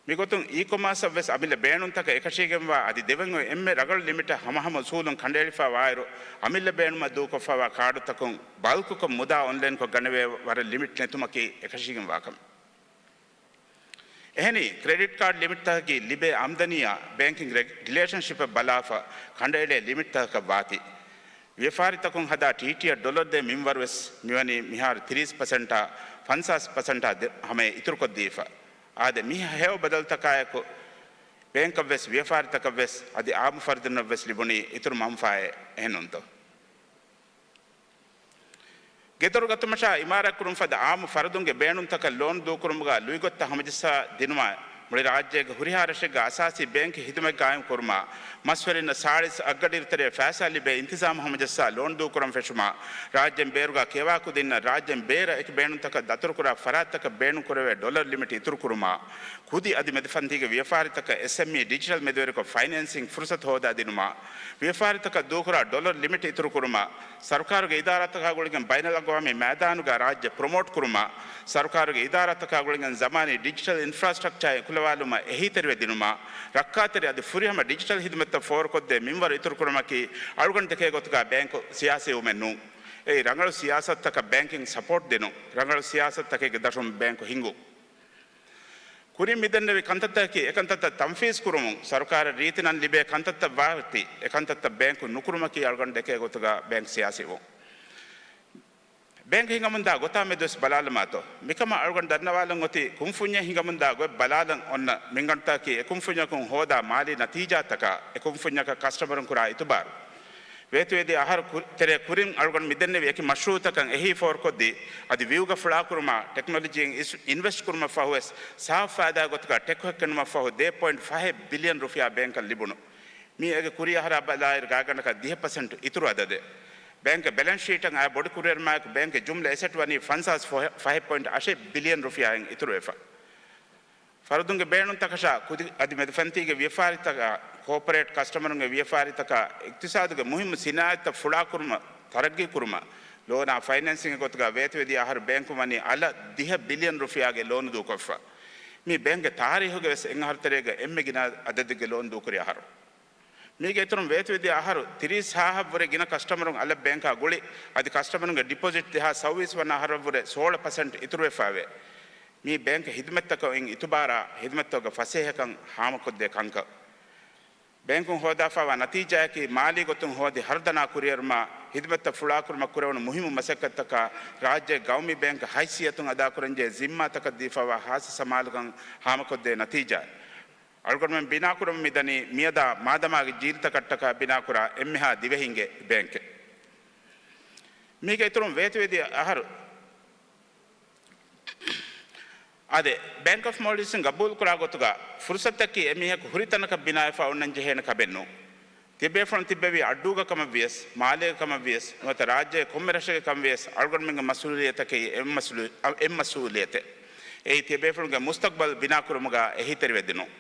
މިގޮތުން އީކޮމާސްއަށްވެސް އަމިއްލަ ބޭނުންތަކަށް އެކަށީގެންވާ އަދި ދެވެން އޮތް އެންމެ ރަގަޅު ލިމިޓަށް ހަމަހަމަ އުސޫލުން ކަނޑައެޅިފަ ވާއިރު، އަމިއްލަ ބޭނުމަށް ދޫކޮށްފައިވާ ކާޑުތަކުން ބަލްކުކޮށް މުދާ އޮންލައިންކޮށް ގަނެވޭ ވަރަށް ލިމިޓް ނެތުމަކީ އެކަށީގެންވާ ކަމެއް. އެހެނީ، ކްރެޑިޓް ކާޑް ލިމިޓްތަކަކީ ލިބޭ އާމްދަނީއާ ބޭންކިން ރެ-، ރިލޭޝަންޝިޕެއް ބަލާފަ ކަނޑައެޅޭ ލިމިޓްތަކަކަށް ވާތީ. ވިޔަފާރިތަކުން ހަދާ ޓީޓީއަށް ޑޮލަރު ދޭ މިންވަރުވެސް މިވަނީ މިހާރު ތިރީސް ޕަސެންޓާ ފަންސާސް ޕަސެންޓާ ދެ-، ހަމަޔަށް އިތުރުކޮށްދީފަ. އާދެ، މި ހެޔޮ ބަދަލުތަކާއެކު، ބޭންކަށްވެސް، ވިޔަފާރިތަކަށްވެސް، އަދި އާއްމު ފަރުދުންނަށްވެސް ލިބުނީ އިތުރު މަންފާއެއް، އެހެންނޫންތޯ؟ ގެދޮރު ގަތުމަށާ އިމާރާތްކުރުން ފަދަ އާއްމު ފަރުދުންގެ ބޭނުންތަކަށް ލޯން ދޫކުރުމުގަ ލުއިގޮތްތައް ހަމަޖައްސާ ދިނުމާ، މުޅި ރާއްޖޭގެ ހުރިހާ ރަށެއްގަ އަސާސީ ބޭންކް ހިދުމަތް ގާއިމް ކުރުމާ، މަސްވެރިންނަށް ސާޅީސް އަށްގަޑިއިރުތެރޭ ފައިސާ ލިބޭ އިންތިޒާމު ހަމަޖައްސާ ލޯން ދޫކުރަން ފެށުމާ، ރާއްޖޭން ބޭރުގަ ކިޔަވާ ކުދިންނަށް ރާއްޖޭން ބޭރަށް އެކި ބޭނުންތަކަށް ދަތުރުކުރާ ފަރާތްތަކަށް ބޭނުންކުރެވޭ ޑޮލަރު ލިމިޓް އިތުރުކުރުމާ، ކުދި އަދި މެދުފަންތީގެ ވިޔަފާރިތަކަށް އެސްއެމްއީ ޑިޖިޓަލް މެދުވެރިކޮށް ފައިނޭންސިން ފުރުސަތު ހޯދާދިނުމާ، ވިޔަފާރިތަކަށް ދޫކުރާ ޑޮލަރު ލިމިޓް އިތުރުކުރުމާ، ސަރުކާރުގެ އިދާރާތަކާ ގުޅިގެން ބައިނަލްއަގްވާމީ މައިދާނުގަ ރާއްޖެ ޕްރޮމޯޓް ކުރުމާ، ސަރުކާރުގެ އިދާރާތަކާ ގުޅިގެން ޒަމާނީ ޑިޖިޓަލް އިންފްރާސްޓްރަކްޗާ އެކުލަވާލުމަށް އެހީތެރިވެ ދިނުމާ، ރައްކާތެރި އަދި ފުރިހަމަ ޑިޖިޓަލް ހިދުމަތްތައް ފޯރުކޮށްދޭ މިންވަރު އިތުރުކުރުމަކީ އަޅުގަނޑު ދެކޭ ގޮތުގަ ބޭންކު ސިޔާސީ ވުމެއް ނޫން. އެއީ ރަނގަޅު ސިޔާސަތުތަކަށް ބޭންކިން ސަޕޯޓް ދިނުން، ރަނގަޅު ސިޔާސަތުތަކެއްގެ ދަށުން ބޭންކު ހިންގުން. ކުރިން މިދެންނެވި ކަންތައްތަކަކީ އެކަންތައްތައް ތަންފީޒު ކުރުމުން ސަރުކާރަށް ރީތި ނަން ލިބޭ ކަންތައްތައް ވާތީ، އެކަންތައްތައް ބޭންކުން ނުކުރުމަކީ އަޅުގަނޑު ދެކޭ ގޮތުގަ ބޭންކް ސިޔާސީ ވުން. ބޭންކް ހިނގަމުންދާ ގޮތާ މެދުވެސް ބަލާލަމާތޯ؟ މިކަމަށް އަޅުގަނޑު ދަންނަވާލަން އޮތީ ކުންފުންޏެއް ހިނގަމުންދާ ގޮތް ބަލާލަން އޮންނަ މިންގަނޑުތަކަކީ އެ ކުންފުންޏަކުން ހޯދާ މާލީ ނަތީޖާތަކާ، އެ ކުންފުންޏަކަށް ކަސްޓަމަރުން ކުރާ އިތުބާރު. ވޭތުވެދިޔަ އަހަރު ކު-، ތެރޭ ކުރިން އަޅުގަނޑު މިދެންނެވި އެކި މަޝްރޫއުތަކަށް އެހީ ފޯރުކޮށްދީ، އަދި ވިއުގަ ފުޅާކުރުމާ، ޓެކްނޮލޮޖީއިން އިސް-، އިންވެސްޓް ކުރުމަށް ފަހުވެސް ސާފު ފައިދާ ގޮތުގަ ޓެކް ހެއްކެނުމަށް ފަހު ދެ ޕޮއިންޓް ފަހެއް ބިލިއަން ރުފިޔާ ބޭންކަށް ލިބުނު. މީ އޭގެ ކުރި އަހަރާ ބަލާއިރު ގާތްގަނޑަކަށް ދިހަ ޕަސެންޓް އިތުރު އަދަދެއް. ބޭންކްގެ ބެލެންސް ޝީޓަށް އައި ބޮޑު ކުރިއެރުމާއެކު ބޭންކްގެ ޖުމްލަ އެސެޓް ވަނީ ފަންސާސް ފަހެއް ޕޮއިންޓް އަށެއް ބިލިއަން ރުފިޔާއިން އިތުރުވެފަ. ފަރުދުންގެ ބޭނުންތަކަށާ ކުދި އަދި މެދުފަންތީގެ ވިޔަފާރިތަކާ، ކޯޕަރޭޓް ކަސްޓަމަރުންގެ ވިޔަފާރިތަކާ، އިޤްތިޞާދުގެ މުހިއްމު ސިނާއަތްތައް ފުޅާކުރުމަށް، ތަރައްގީކުރުމަށް، ލޯނާ ފައިނޭންސިންގ ގޮތުގަ ވޭތުވެދިޔަ އަހަރު ބޭންކުން ވަނީ އަލަށް ދިހަ ބިލިއަން ރުފިޔާގެ ލޯނު ދޫކޮށްފަ. މީ ބޭންކްގެ ތާރީހުގެ ވެސް އެއް އަހަރު ތެރޭގަ އެންމެ ގިނަ އަދަދެއްގެ ލޯނު ދޫކުރި އަހަރު. މީގެ އިތުރުން ވޭތުވެދިޔަ އަހަރު ތިރީސް ހާހަށްވުރެ ގިނަ ކަސްޓަމަރުން އަލަށް ބޭންކާ ގުޅި، އަދި ކަސްޓަމަރުންގެ ޑިޕޮޒިޓް ދެހާސް ސައުވީސް ވަނަ އަހަރަށްވުރެ ސޯޅަ ޕަސެންޓް އިތުރުވެފަވޭ. މީ ބޭންކް ހިދުމަތްތަކަށް އޮތް އިތުބާރާ، ހިދުމަތްތަކުގެ ފަސޭހަކަން ހާމަކޮށްދޭ ކަންކަން. ބޭންކުން ހޯދާފައިވާ ނަތީޖާއަކީ، މާލީ ގޮތުން ހޯދި ހަރުދަނާ ކުރިއެރުމާ، ހިދުމަތްތައް ފުޅާކުރުމަށް ކުރެވުނު މުހިއްމު މަސައްކަތްތަކާ، ރާއްޖޭގެ ގައުމީ ބޭންކް ހައިސިއްޔަތުން އަދާކުރަންޖެހޭ ޒިންމާތަކަށް ދީފައިވާ ހާއްސަ ސަމާލުކަން ހާމަކޮށްދޭ ނަތީޖާ. އަޅުގަނޑުމެން ބިނާކުރަމުން މިދަނީ މިއަދާ މާދަމާގެ ޖީލުތަކަށްޓަކާ ބިނާކުރާ އެންމެހާ ދިވެހިންގެ ބޭންކެއް. މީގެ އިތުރުން ވޭތުވެދިޔަ އަހަރު އާދެ، ބޭންކް އޮފް މޯލްޑިވްސްއިން ގަބޫލުކުރާ ގޮތުގަ ފުރުސަތަކީ އެމީހަކު ހުރި ތަނަކަށް ބިނާވެފަ އޮންނަން ޖެހޭނެ ކަމެއް ނޫން. ތިޔަބޭފުޅުން ތިއްބެވީ އައްޑޫގަ ކަމަށްވިޔަސް، މާލޭގަ ކަމަށްވިޔަސް، ނުވަތަ ރާއްޖޭގެ ކޮންމެ ރަށެއްގެ ކަމަށްވިޔަސް، އަޅުގަނޑުމެންގެ މަސްއޫލިއްޔަތަކީ އެއް މަސްއޫލި-، އެއް މަސްއޫލިއްޔަތެއް. އެއީ ތިޔަބޭފުޅުންގެ މުސްތަޤްބަލް ބިނާކުރުމުގަ އެހީތެރިވެދިނުން.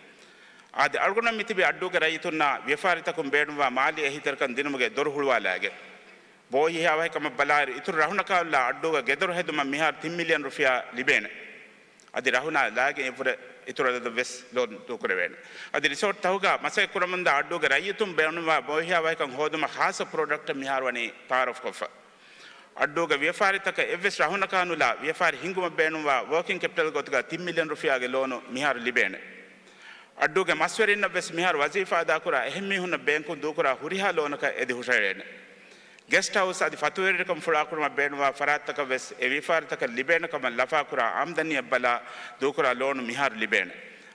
އާދެ، އަޅުގަނޑު މިތިބީ އައްޑޫގެ ރައްޔިތުންނާ ވިޔަފާރިތަކުން ބޭނުންވާ މާލީ އެހީތެރިކަން ދިނުމުގެ ދޮރު ހުޅުވާލާގެން. ބޯހިހާވަހިކަމަށް ބަލާއިރު، އިތުރު ރަހުނަކާނުލާ އައްޑޫގަ ގެދޮރު ހެދުމަށް މިހާރު ތިން މިލިއަން ރުފިޔާ ލިބޭނެ. އަދި ރަހުނާ ލާގެން އެއްވުރެ އިތުރު އަދަދަށް ވެސް ލޯން ދޫކުރެވޭނެ. އަދި ރިސޯޓްތަކުގަ މަސައްކަތް ކުރަމުންދާ އައްޑޫގެ ރައްޔިތުން ބޭނުންވާ ބޯހިހާވަހިކަން ހޯދުމަށް ހާއްސަ ޕްރޮޑަކްޓެއް މިހާރު ވަނީ ތައާރަފްކޮށްފަ. އައްޑޫގެ ވިޔަފާރިތަކަށް އެއްވެސް ރަހުނަކާނުލާ ވިޔަފާރި ހިންގުމަށް ބޭނުންވާ ވޯކިން ކެޕިޓަލް ގޮތުގަ ތިން މިލިއަން ރުފިޔާގެ ލޯނު މިހާރު ލިބޭނެ. އައްޑޫގެ މަސްވެރިންނަށް ވެސް މިހާރު ވަޒީފާ އަދާކުރާ އެހެން މީހުންނަށް ބޭންކުން ދޫކުރާ ހުރިހާ ލޯނަކަށް އެދި ހުށަހެޅޭނެ. ގެސްޓް ހައުސް އަދި ފަތުވެރިކަން ފުޅާކުރުމަށް ބޭނުންވާ ފަރާތްތަކަށް ވެސް އެ ވިޔަފާރިތަކަށް ލިބޭނެ ކަމަށް ލަފާކުރާ އާމްދަނީއަށް ބަލާ ދޫކުރާ ލޯނު މިހާރު ލިބޭނެ.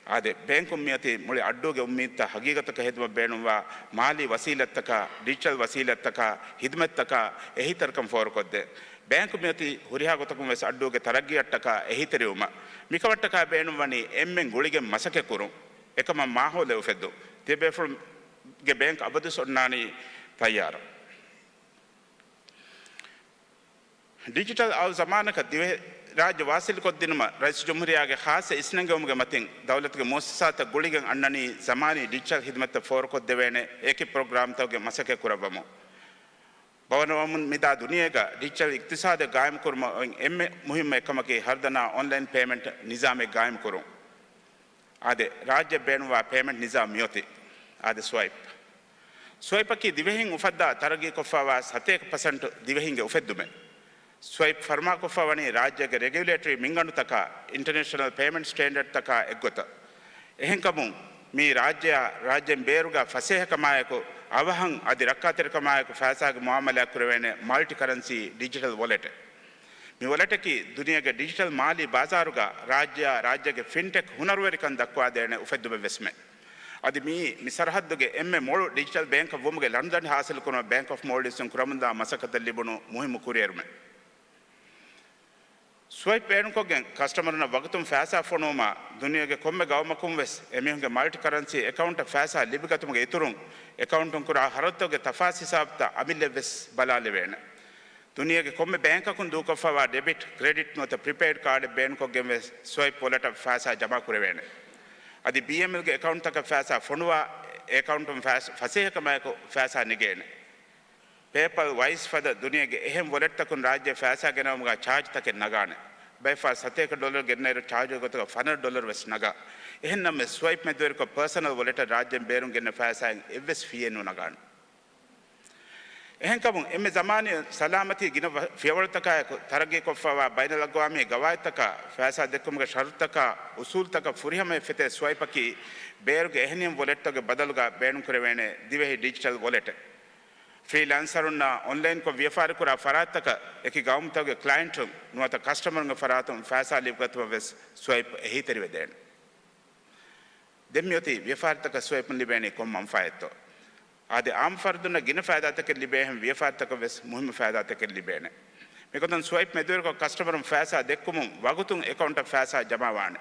އާދެ، ބޭންކުން މިއޮތީ މުޅި އައްޑޫގެ އުއްމީދުތައް ހަގީގަތަކަށް ހެދުމަށް ބޭނުންވާ މާލީ ވަސީލަތްތަކާ، ޑިޖިޓަލް ވަސީލަތްތަކާ، ހިދުމަތްތަކާ އެހީތެރިކަން ފޯރުކޮށްދޭ. ބޭންކު މިއޮތީ ހުރިހާ ގޮތަކުން ވެސް އައްޑޫގެ ތަރައްގީއަށްޓަކާ އެހީތެރިވުމަށް. މިކަމަށްޓަކާ ބޭނުންވަނީ އެންމެން ގުޅިގެން މަސައްކަތް ކުރުން. އެކަމަށް މާހައުލެއް އުފެއްދުން. ތިޔަބޭފުޅުންގެ ބޭންކް އަބަދުވެސް އޮންނާނީ ތައްޔާރަށް. ޑިޖިޓަލް އައު ޒަމާނަކަށް ދިވެހިރާއްޖެ ވާސިލުކޮށްދިނުމަށް ރައީސުލްޖުމްހޫރިއްޔާގެ ޚާއްޞަ އިސްނެންގެވުމުގެ މަތިން ދައުލަތުގެ މުއައްސަސާތައް ގުޅިގެން އަންނަނީ ޒަމާނީ ޑިޖިޓަލް ޚިދުމަތްތައް ފޯރުކޮށްދެވޭނެ އެކި ޕްރޮގްރާމްތަކުގެ މަސައްކަތް ކުރައްވަމުން. ބަވަނަވަމުން މިދާ ދުނިޔޭގަ ޑިޖިޓަލް އިޤްތިޞާދެއް ގާއިމްކުރުމަށް އޮތް އެންމެ މުހިއްމު އެއްކަމަކީ ހަރުދަނާ އޮންލައިން ޕޭމެންޓް ނިޒާމެއް ގާއިމްކުރުން. އާދެ، ރާއްޖެ ބޭނުންވާ ޕޭމެންޓް ނިޒާމް މިއޮތީ. އާދެ، ސްވައިޕް. ސްވައިޕަކީ ދިވެހިން އުފައްދާ ތަރައްގީކޮށްފައިވާ ސަތޭކަ ޕަސެންޓް ދިވެހިންގެ އުފެއްދުމެއް. ސްވައިޕް ފަރުމާކޮށްފަ ވަނީ ރާއްޖޭގެ ރެގިއުލޭޓަރީ މިންގަނޑުތަކާ، އިންޓަރނޭޝަނަލް ޕޭމެންޓް ސްޓޭންޑަޑްތަކާ އެއްގޮތަށް. އެހެންކަމުން، މީ ރާއްޖެއާ ރާއްޖޭން ބޭރުގަ ފަސޭހަކަމާއެކު، އަވަހަށް އަދި ރައްކާތެރިކަމާއެކު ފައިސާގެ މުއާމަލާތް ކުރެވޭނެ މަލްޓި ކަރަންސީ ޑިޖިޓަލް ވޮލެޓެއް. މި ވޮލެޓަކީ ދުނިޔޭގެ ޑިޖިޓަލް މާލީ ބާޒާރުގަ ރާއްޖެއާ ރާއްޖޭގެ ފިންޓެކް ހުނަރުވެރިކަން ދައްކުވާދޭނެ އުފެއްދުމެއް ވެސްމެ. އަދި މިއީ މި ސަރަހައްދުގެ އެންމެ މޮޅު ޑިޖިޓަލް ބޭންކަށް ވުމުގެ ލަނޑުދަނޑި ހާސިލުކުރުމަށް ބޭންކް އޮފް މޯލްޑިވްސްއިން ކުރަމުންދާ މަސައްކަތަށް ލިބުނު މުހިއްމު ކުރިއެރުމެއް. ސްވައިޕް ބޭނުންކޮށްގެން ކަސްޓަމަރުންނަށް ވަގުތުން ފައިސާ ފޮނުވުމާ، ދުނިޔޭގެ ކޮންމެ ގައުމަކުން ވެސް އެމީހުންގެ މަލްޓި ކަރަންސީ އެކައުންޓަށް ފައިސާ ލިބިގަތުމުގެ އިތުރުން، އެކައުންޓުން ކުރާ ހަރަދުތަކުގެ ތަފާސް ހިސާބުތައް އަމިއްލައަށް ވެސް ބަލާލެވޭނެ. ދުނިޔޭގެ ކޮންމެ ބޭންކަކުން ދޫކޮށްފައިވާ ޑެބިޓް، ކްރެޑިޓް ނުވަތަ ޕްރިޕެއިޑް ކާޑެއް ބޭނުންކޮށްގެން ވެސް ސްވައިޕް ވޮލެޓަށް ފައިސާ ޖަމާ ކުރެވޭނެ. އަދި ބީއެމްއެލްގެ އެކައުންޓްތަކަށް ފައިސާ ފޮނުވާ، އެ އެކައުންޓުން ފައިސް-، ފަސޭހަކަމާއެކު ފައިސާ ނެގޭނެ. ޕޭޕަލް ވައިސް ފަދަ ދުނިޔޭގެ އެހެން ވޮލެޓްތަކުން ރާއްޖެ ފައިސާ ގެނައުމުގަ ޗާޖްތަކެއް ނަގާނެ. ބައެއްފަހަރު ސަތޭކަ ޑޮލަރު ގެންނައިރު ޗާޖުގެ ގޮތުގަ ފަނަރަ ޑޮލަރު ވެސް ނަގާ. އެހެންނަމަވެސް، ސްވައިޕް މެދުވެރިކޮށް ޕާސަނަލް ވޮލެޓަށް ރާއްޖެން ބޭރުން ގެންނަ ފައިސާއިން އެއްވެސް ފީއެއް ނުނަގާނެ. އެހެންކަމުން، އެންމެ ޒަމާނީ ސަލާމަތީ ގިނަ ފިޔަވަޅުތަކާއެކު ތަރައްގީކޮށްފައިވާ ބައިނަލްއަގްވާމީ ގަވާއިދުތަކާ ފައިސާ ދެއްކުމުގެ ޝަރުތުތަކާ އުސޫލުތަކަށް ފުރިހަމަވެފަތޭ ސްވައިޕަކީ ބޭރުގެ އެހެނިހެން ވޮލެޓްތަކުގެ ބަދަލުގަ ބޭނުންކުރެވޭނެ ދިވެހި ޑިޖިޓަލް ވޮލެޓެއް. ފްރީލާންސަރުންނާ އޮންލައިންކޮށް ވިޔަފާރިކުރާ ފަރާތްތަކަށް އެކި ގައުމުތަކުގެ ކްލައިންޓުން ނުވަތަ ކަސްޓަމަރުންގެ ފަރާތުން ފައިސާ ލިބިގަތުމަށް ވެސް ސްވައިޕް އެހީތެރިވެދޭނެ. ދެން މިއޮތީ ވިޔަފާރިތަކަށް ސްވައިޕުން ލިބޭނީ ކޮން މަންފާއެއްތޯ؟ އާދެ، އާއްމު ފަރުދުންނަށް ގިނަ ފައިދާތަކެއް ލިބޭހެން ވިޔަފާރިތަކަށް ވެސް މުހިއްމު ފައިދާތަކެއް ލިބޭނެ. މިގޮތުން ސްވައިޕް މެދުވެރިކޮށް ކަސްޓަމަރުން ފައިސާ ދެއްކުމުން ވަގުތުން އެކައުންޓަށް ފައިސާ ޖަމާވާނެ.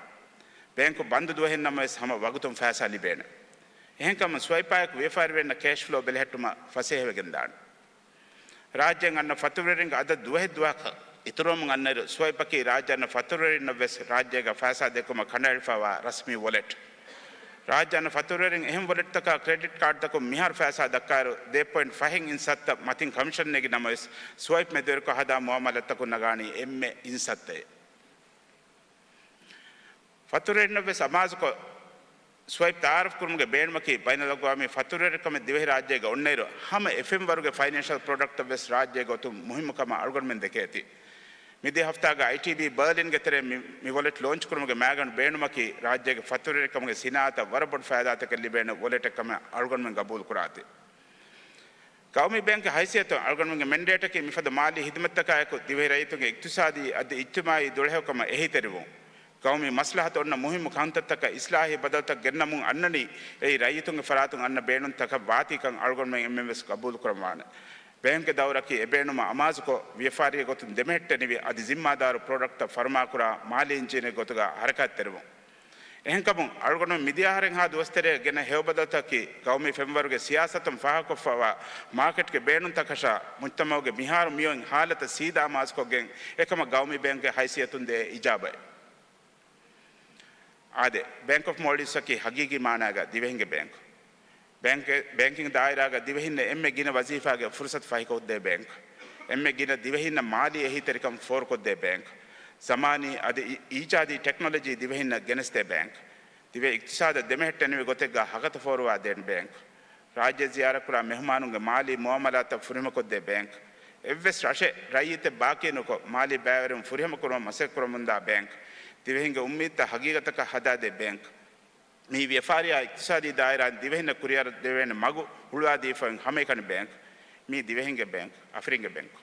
ބޭންކު ބަންދު ދުވަހެއް ނަމަވެސް ހަމަ ވަގުތުން ފައިސާ ލިބޭނެ. އެހެންކަމުން ސްވައިޕާއެކު ވިޔަފާރިވެރިންނަށް ކޭޝް ފްލޯ ބެލެހެއްޓުމަށް ފަސޭހަވެގެންދާނެ. ރާއްޖޭން އަންނަ ފަތުރުވެރިންގެ އަދަދު ދުވަހެއް ދުވަހަކަށް އިތުރުވަމުން އަންނައިރު، ސްވައިޕަކީ ރާއްޖެ އަންނަ ފަތުރުވެރިންނަށް ވެސް ރާއްޖޭގަ ފައިސާ ދެއްކުމަށް ކަނޑައެޅިފައިވާ ރަސްމީ ވޮލެޓް. ރާއްޖެ އަންނަ ފަތުރުވެރިން އެހެން ވޮލެޓްތަކާ ކްރެޑިޓް ކާޑްތަކުން މިހާރު ފައިސާ ދައްކާއިރު، ދޭއް ޕޮއިންޓް ފަހެއް އިންސައްތަ މަތިން ކަމިޝަން ނެގި ނަމަވެސް، ސްވައިޕް މެދުވެރިކޮށް ހަދާ މުއާމަލާތްތަކުން ނަގާނީ އެންމެ އިންސައްތައެއް. ފަތުރުވެރިންނަށް ވެސް އަމާޒުކޮށް، ސްވައިޕް ތައާރަފް ކުރުމުގެ ބޭނުމަކީ، ބައިނަލްއަގްވާމީ ފަތުރުވެރިކަމެއް ދިވެހިރާއްޖޭގަ އޮންނައިރު، ހަމަ އެފްއެމް ވަރުގެ ފައިނޭންޝަލް ޕްރޮޑަކްޓަށް ވެސް ރާއްޖޭގަ އޮތުން މުހިއްމު ކަމަށް އަޅުގަނޑުމެން ދެކޭތީ. މިދިޔަ ހަފްތާގަ އައިޓީބީ ބާލިންގެ ތެރެއިން މި، މި ވޮލެޓް ލޯންޗް ކުރުމުގެ މައިގަނޑު ބޭނުމަކީ، ރާއްޖޭގެ ފަތުރުވެރިކަމުގެ ސިނާއަތަށް ވަރަށް ބޮޑު ފައިދާތަކެއް ލިބޭނެ ވޮލެޓެއް ކަމަށް އަޅުގަނޑުމެން ގަބޫލުކުރާތީ. ގައުމީ ބޭންކެއް ހައިސިއްޔަތުން އަޅުގަނޑުމެންގެ މެންޑޭޓަކީ މިފަދަ މާލީ ހިދުމަތްތަކާއެކު ދިވެހި ރައްޔިތުންގެ އިޤްތިޞާދީ އަދި އިޖްތިމާޢީ ދުޅަހެޔޮކަމަށް އެހީތެރިވުން. ގައުމީ މަސްލަހަތު އޮންނަ މުހިއްމު ކަންތައްތަކަށް އިޞްލާޙީ ބަދަލުތައް ގެންނަމުން އަންނަނީ، އެއީ ރައްޔިތުންގެ ފަރާތުން އަންނަ ބޭނުންތަކަށް ވާތީކަން އަޅުގަނޑުމެން އެންމެން ވެސް ގަބޫލުކުރަންވާނެ. ބޭންކްގެ ދައުރަކީ އެބޭނުމަށް އަމާޒުކޮށް، ވިޔަފާރީގެ ގޮތުން ދެމެހެއްޓެނިވި އަދި ޒިންމާދާރު ޕްރޮޑަކްޓްތައް ފަރުމާކުރާ މާލީ އިންޖީނެއްގެ ގޮތުގަ ހަރަކާތްތެރިވުން. އެހެންކަމުން، އަޅުގަނޑުމެން މިދިޔަ އަހަރެއްހާ ދުވަސްތެރޭ ގެނަ ހެޔޮބަދަލުތަކަކީ، ގައުމީ ފެންވަރުގެ ސިޔާސަތުން ފާހަގަކޮށްފައިވާ މާކެޓްގެ ބޭނުންތަކަށާ، މުޖްތަމަޢުގެ މިހާރު މިއޮތް ހާލަތަށް ސީދާ އަމާޒުކޮށްގެން، އެކަމަށް ގައުމީ ބޭންކްގެ ހައިސިއްޔަތުން ދޭ އިޖާބައެއް. އާދެ، ބޭންކް އޮފް މޯލްޑިވްސްއަކީ ހަގީގީ މާނާގަ ދިވެހިންގެ ބޭންކް. ބޭންކް، ބޭންކިން ދާއިރާގަ ދިވެހިންނަށް އެންމެ ގިނަ ވަޒީފާގެ ފުރުސަތު ފަހިކޮށްދޭ ބޭންކް. އެންމެ ގިނަ ދިވެހިންނަށް މާލީ އެހީތެރިކަން ފޯރުކޮށްދޭ ބޭންކް. ޒަމާނީ އަދި އި-، އީޖާދީ ޓެކްނޮލޮޖީ ދިވެހިންނަށް ގެނެސްދޭ ބޭންކް. ދިވެހި އިޤްތިޞާދަށް ދެމެހެއްޓެނިވި ގޮތެއްގަ ހަގަތަ ފޯރުވާދޭން ބޭންކް. ރާއްޖެ ޒިޔާރަތްކުރާ މެހުމާނުންގެ މާލީ މުއާމަލާތައް ފުރިހަމަކޮށްދޭ ބޭންކް. އެއްވެސް ރަށެއް ރައްޔިތެއް ބާކީނުކޮށް، މާލީ ބައިވެރިން ފުރިހަމަކުރުމަށް މަސައްކަތްކުރަމުންދާ ބޭންކް. ދިވެހިންގެ އުއްމީދުތައް ހަގީގަތަކަށް ހަދާދޭ ބޭންކް. މި ވިޔަފާރިއާ އިޤްތިޞާދީ ދާއިރާއިން ދިވެހިންނަށް ކުރިއަރަދެވޭނެ މަގު ހުޅުވާދީފައި ހަމައެކަނި ބޭންކް. މީ ދިވެހިންގެ ބޭންކް، އަފިރިންގެ ބޭންކް.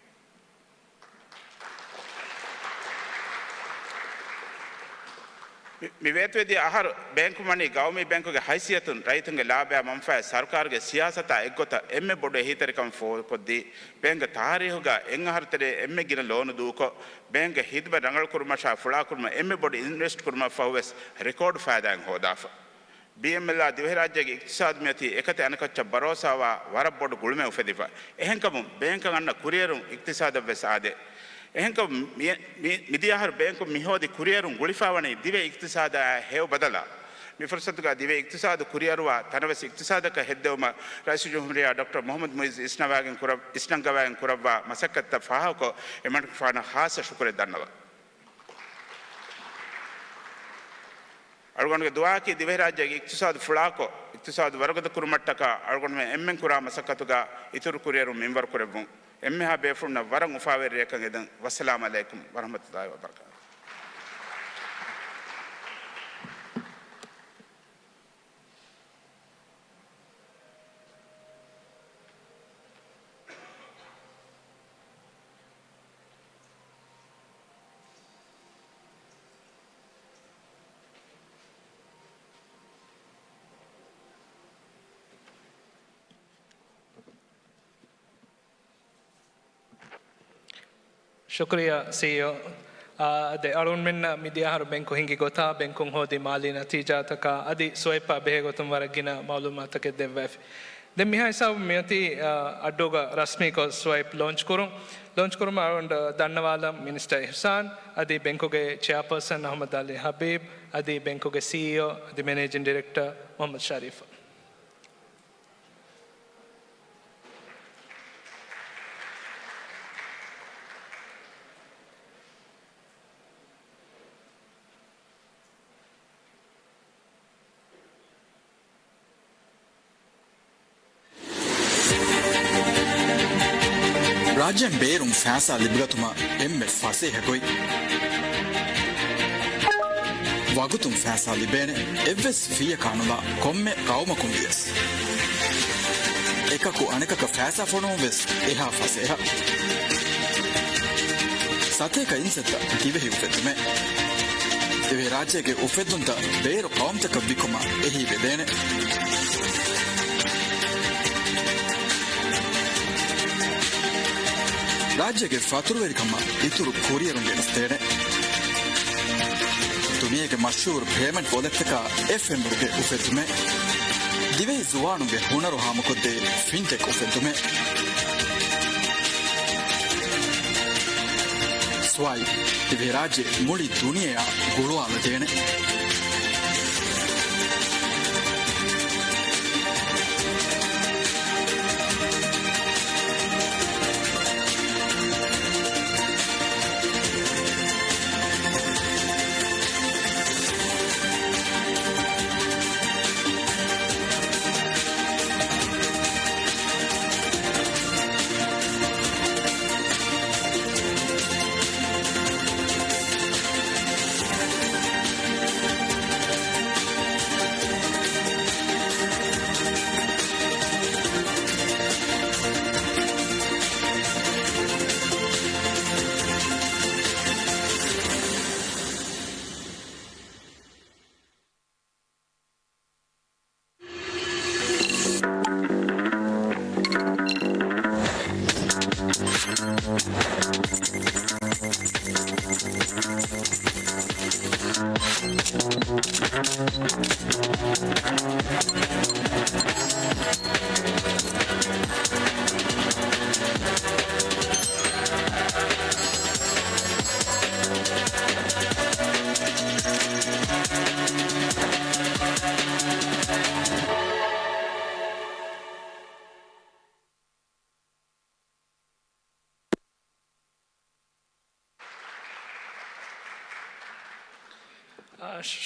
މި، މި ވޭތުވެދިޔަ އަހަރު ބޭންކު ވަނީ ގައުމީ ބޭންކުގެ ހައިސިއްޔަތުން ރައްޔިތުންގެ ލާބަޔާ މަންފާއެއް ސަރުކާރުގެ ސިޔާސަތާ އެއްގޮތަށް އެންމެ ބޮޑު އެހީތެރިކަން ފޯރުކޮށްދީ، ބޭންކްގެ ތާރީހުގަ އެއްއަހަރު ތެރޭ އެންމެ ގިނަ ލޯނު ދޫކޮށް، ބޭންކްގެ ހިދުމަތް ރަނގަޅުކުރުމަށާ ފުޅާކުރުމަށް އެންމެ ބޮޑު އިންވެސްޓް ކުރުމަށްފަހުވެސް ރެކޯޑް ފައިދާއެއް ހޯދާފަ. ބީއެމްއެލްއާ ދިވެހިރާއްޖޭގެ އިޤްތިޞާދު މިއޮތީ އެކަތި އަނެކައްޗަށް ބަރޯސާވާ ވަރަށް ބޮޑު ގުޅުމެއް އުފެދިފަ. އެހެންކަމުން ބޭންކަށް އަންނަ ކުރިއެރުން އިޤްތިޞާދަށްވެސް އާދޭ. އެހެންކަމުން މި، މި، މިދިޔަ އަހަރު ބޭންކުން މިހޯދި ކުރިއެރުން ގުޅިފައިވަނީ ދިވެހި އިޤްތިޞާދާ ހެޔޮ ބަދަލާ. މި ފުރުޞަތުގަ ދިވެހި އިޤްތިޞާދު ކުރިއަރުވާ ތަނަވެސް އިޤްތިޞާދަކަށް ހެއްދެވުމަށް ރައީސުލްޖުމްހޫރިއްޔާ ޑޮކްޓަރ މުޙައްމަދު މުޢިއްޒު އިސްނަވާގެން ކުރަ، އިސްނަންގަވާގެން ކުރައްވާ މަސައްކަތަށް ފާހަގަކޮށް، އެމަނިކުފާނަށް ޚާއްޞަ ޝުކުރެއް ދަންނަވަން. އަޅުގަނޑުގެ ދުޢާއަކީ ދިވެހިރާއްޖޭގެ އިޤްތިޞާދު ފުޅާކޮށް، އިޤްތިޞާދު ވަރުގަދަ ކުރުމަށްޓަކާ އަޅުގަނޑުމެން އެންމެން ކުރާ މަސައްކަތުގަ އިތުރު ކުރިއެރުން މިންވަރު ކުރެއްވުން. އެންމެހާ ބޭފުޅުންނަށް ވަރަށް އުފާވެރި ރެއަކަށް އެދެން. ވައްސަލާމް ޢަލައިކުމް ވަރަޙްމަތުﷲ ވަބަރަކާތުހު. ޝުކުރިއްޔާ ސީއީއޯ. އާ، ދެ އަޅުންމެންނަށް މިދިޔަ އަހަރު ބެންކު ހިންގި ގޮތާ، ބެންކުން ހޯދި މާލީ ނަތީޖާތަކާ އަދި ސްވައިޕާ ބެހޭ ގޮތުން ވަރަށް ގިނަ މައުލޫމާތުތަކެއް ދެއްވައިފި. ދެން މިހާ ހިސާބުން މިއޮތީ، އާ، އައްޑޫގަ ރަސްމީކޮށް ސްވައިޕް ލޯންޗް ކުރުން. ލޯންޗް ކުރުމަށް އަޅުގަނޑަށް ދަންނަވާލަން މިނިސްޓަރ އިޙްސާން އަދި ބެންކުގެ ޗެއާޕާސަން އަޙްމަދު ޢަލީ ޙަބީބް އަދި ބެންކުގެ ސީއީއޯ އަދި މެނޭޖިން ޑިރެކްޓަރ މުޙައްމަދު ޝަރީފް. ރާއްޖޭން ބޭރުން ފައިސާ ލިބިގަތުމަށް އެންމެ ފަސޭހަ ގޮތް. ވަގުތުން ފައިސާ ލިބޭނެ އެއްވެސް ފީއަކާ ނުލާ ކޮންމެ ގައުމަކުން ވިޔަސް. އެކަކު އަނެކަކަށް ފައިސާ ފޮނުވުން ވެސް އެހާ ފަސޭހަ. ސަތޭކަ އިންސައްތަ ދިވެހި އުފެއްދުމެއް. ދިވެހިރާއްޖޭގެ އުފެއްދުންތައް ބޭރު ޤައުމުތަކަށް ވިކުމަށް އެހީވެދޭނެ. ރާއްޖޭގެ ފަތުރުވެރިކަމަށް އިތުރު ކުރިއެރުން ގެނެސްދޭނެ. ދުނިޔޭގެ މަޝްހޫރު ޕޭމެންޓް ވޮލެޓްތަކާ އެފް އެމް އުރުގެ އުފެއްދުމެއް. ދިވެހި ޒުވާނުންގެ ހުނަރު ހާމަކޮށްދޭ ފިންޓެކް އުފެއްދުމެއް. ސްވައިޕް ދިވެހިރާއްޖެ މުޅި ދުނިޔެއާ ގުޅުވާލަދޭނެ.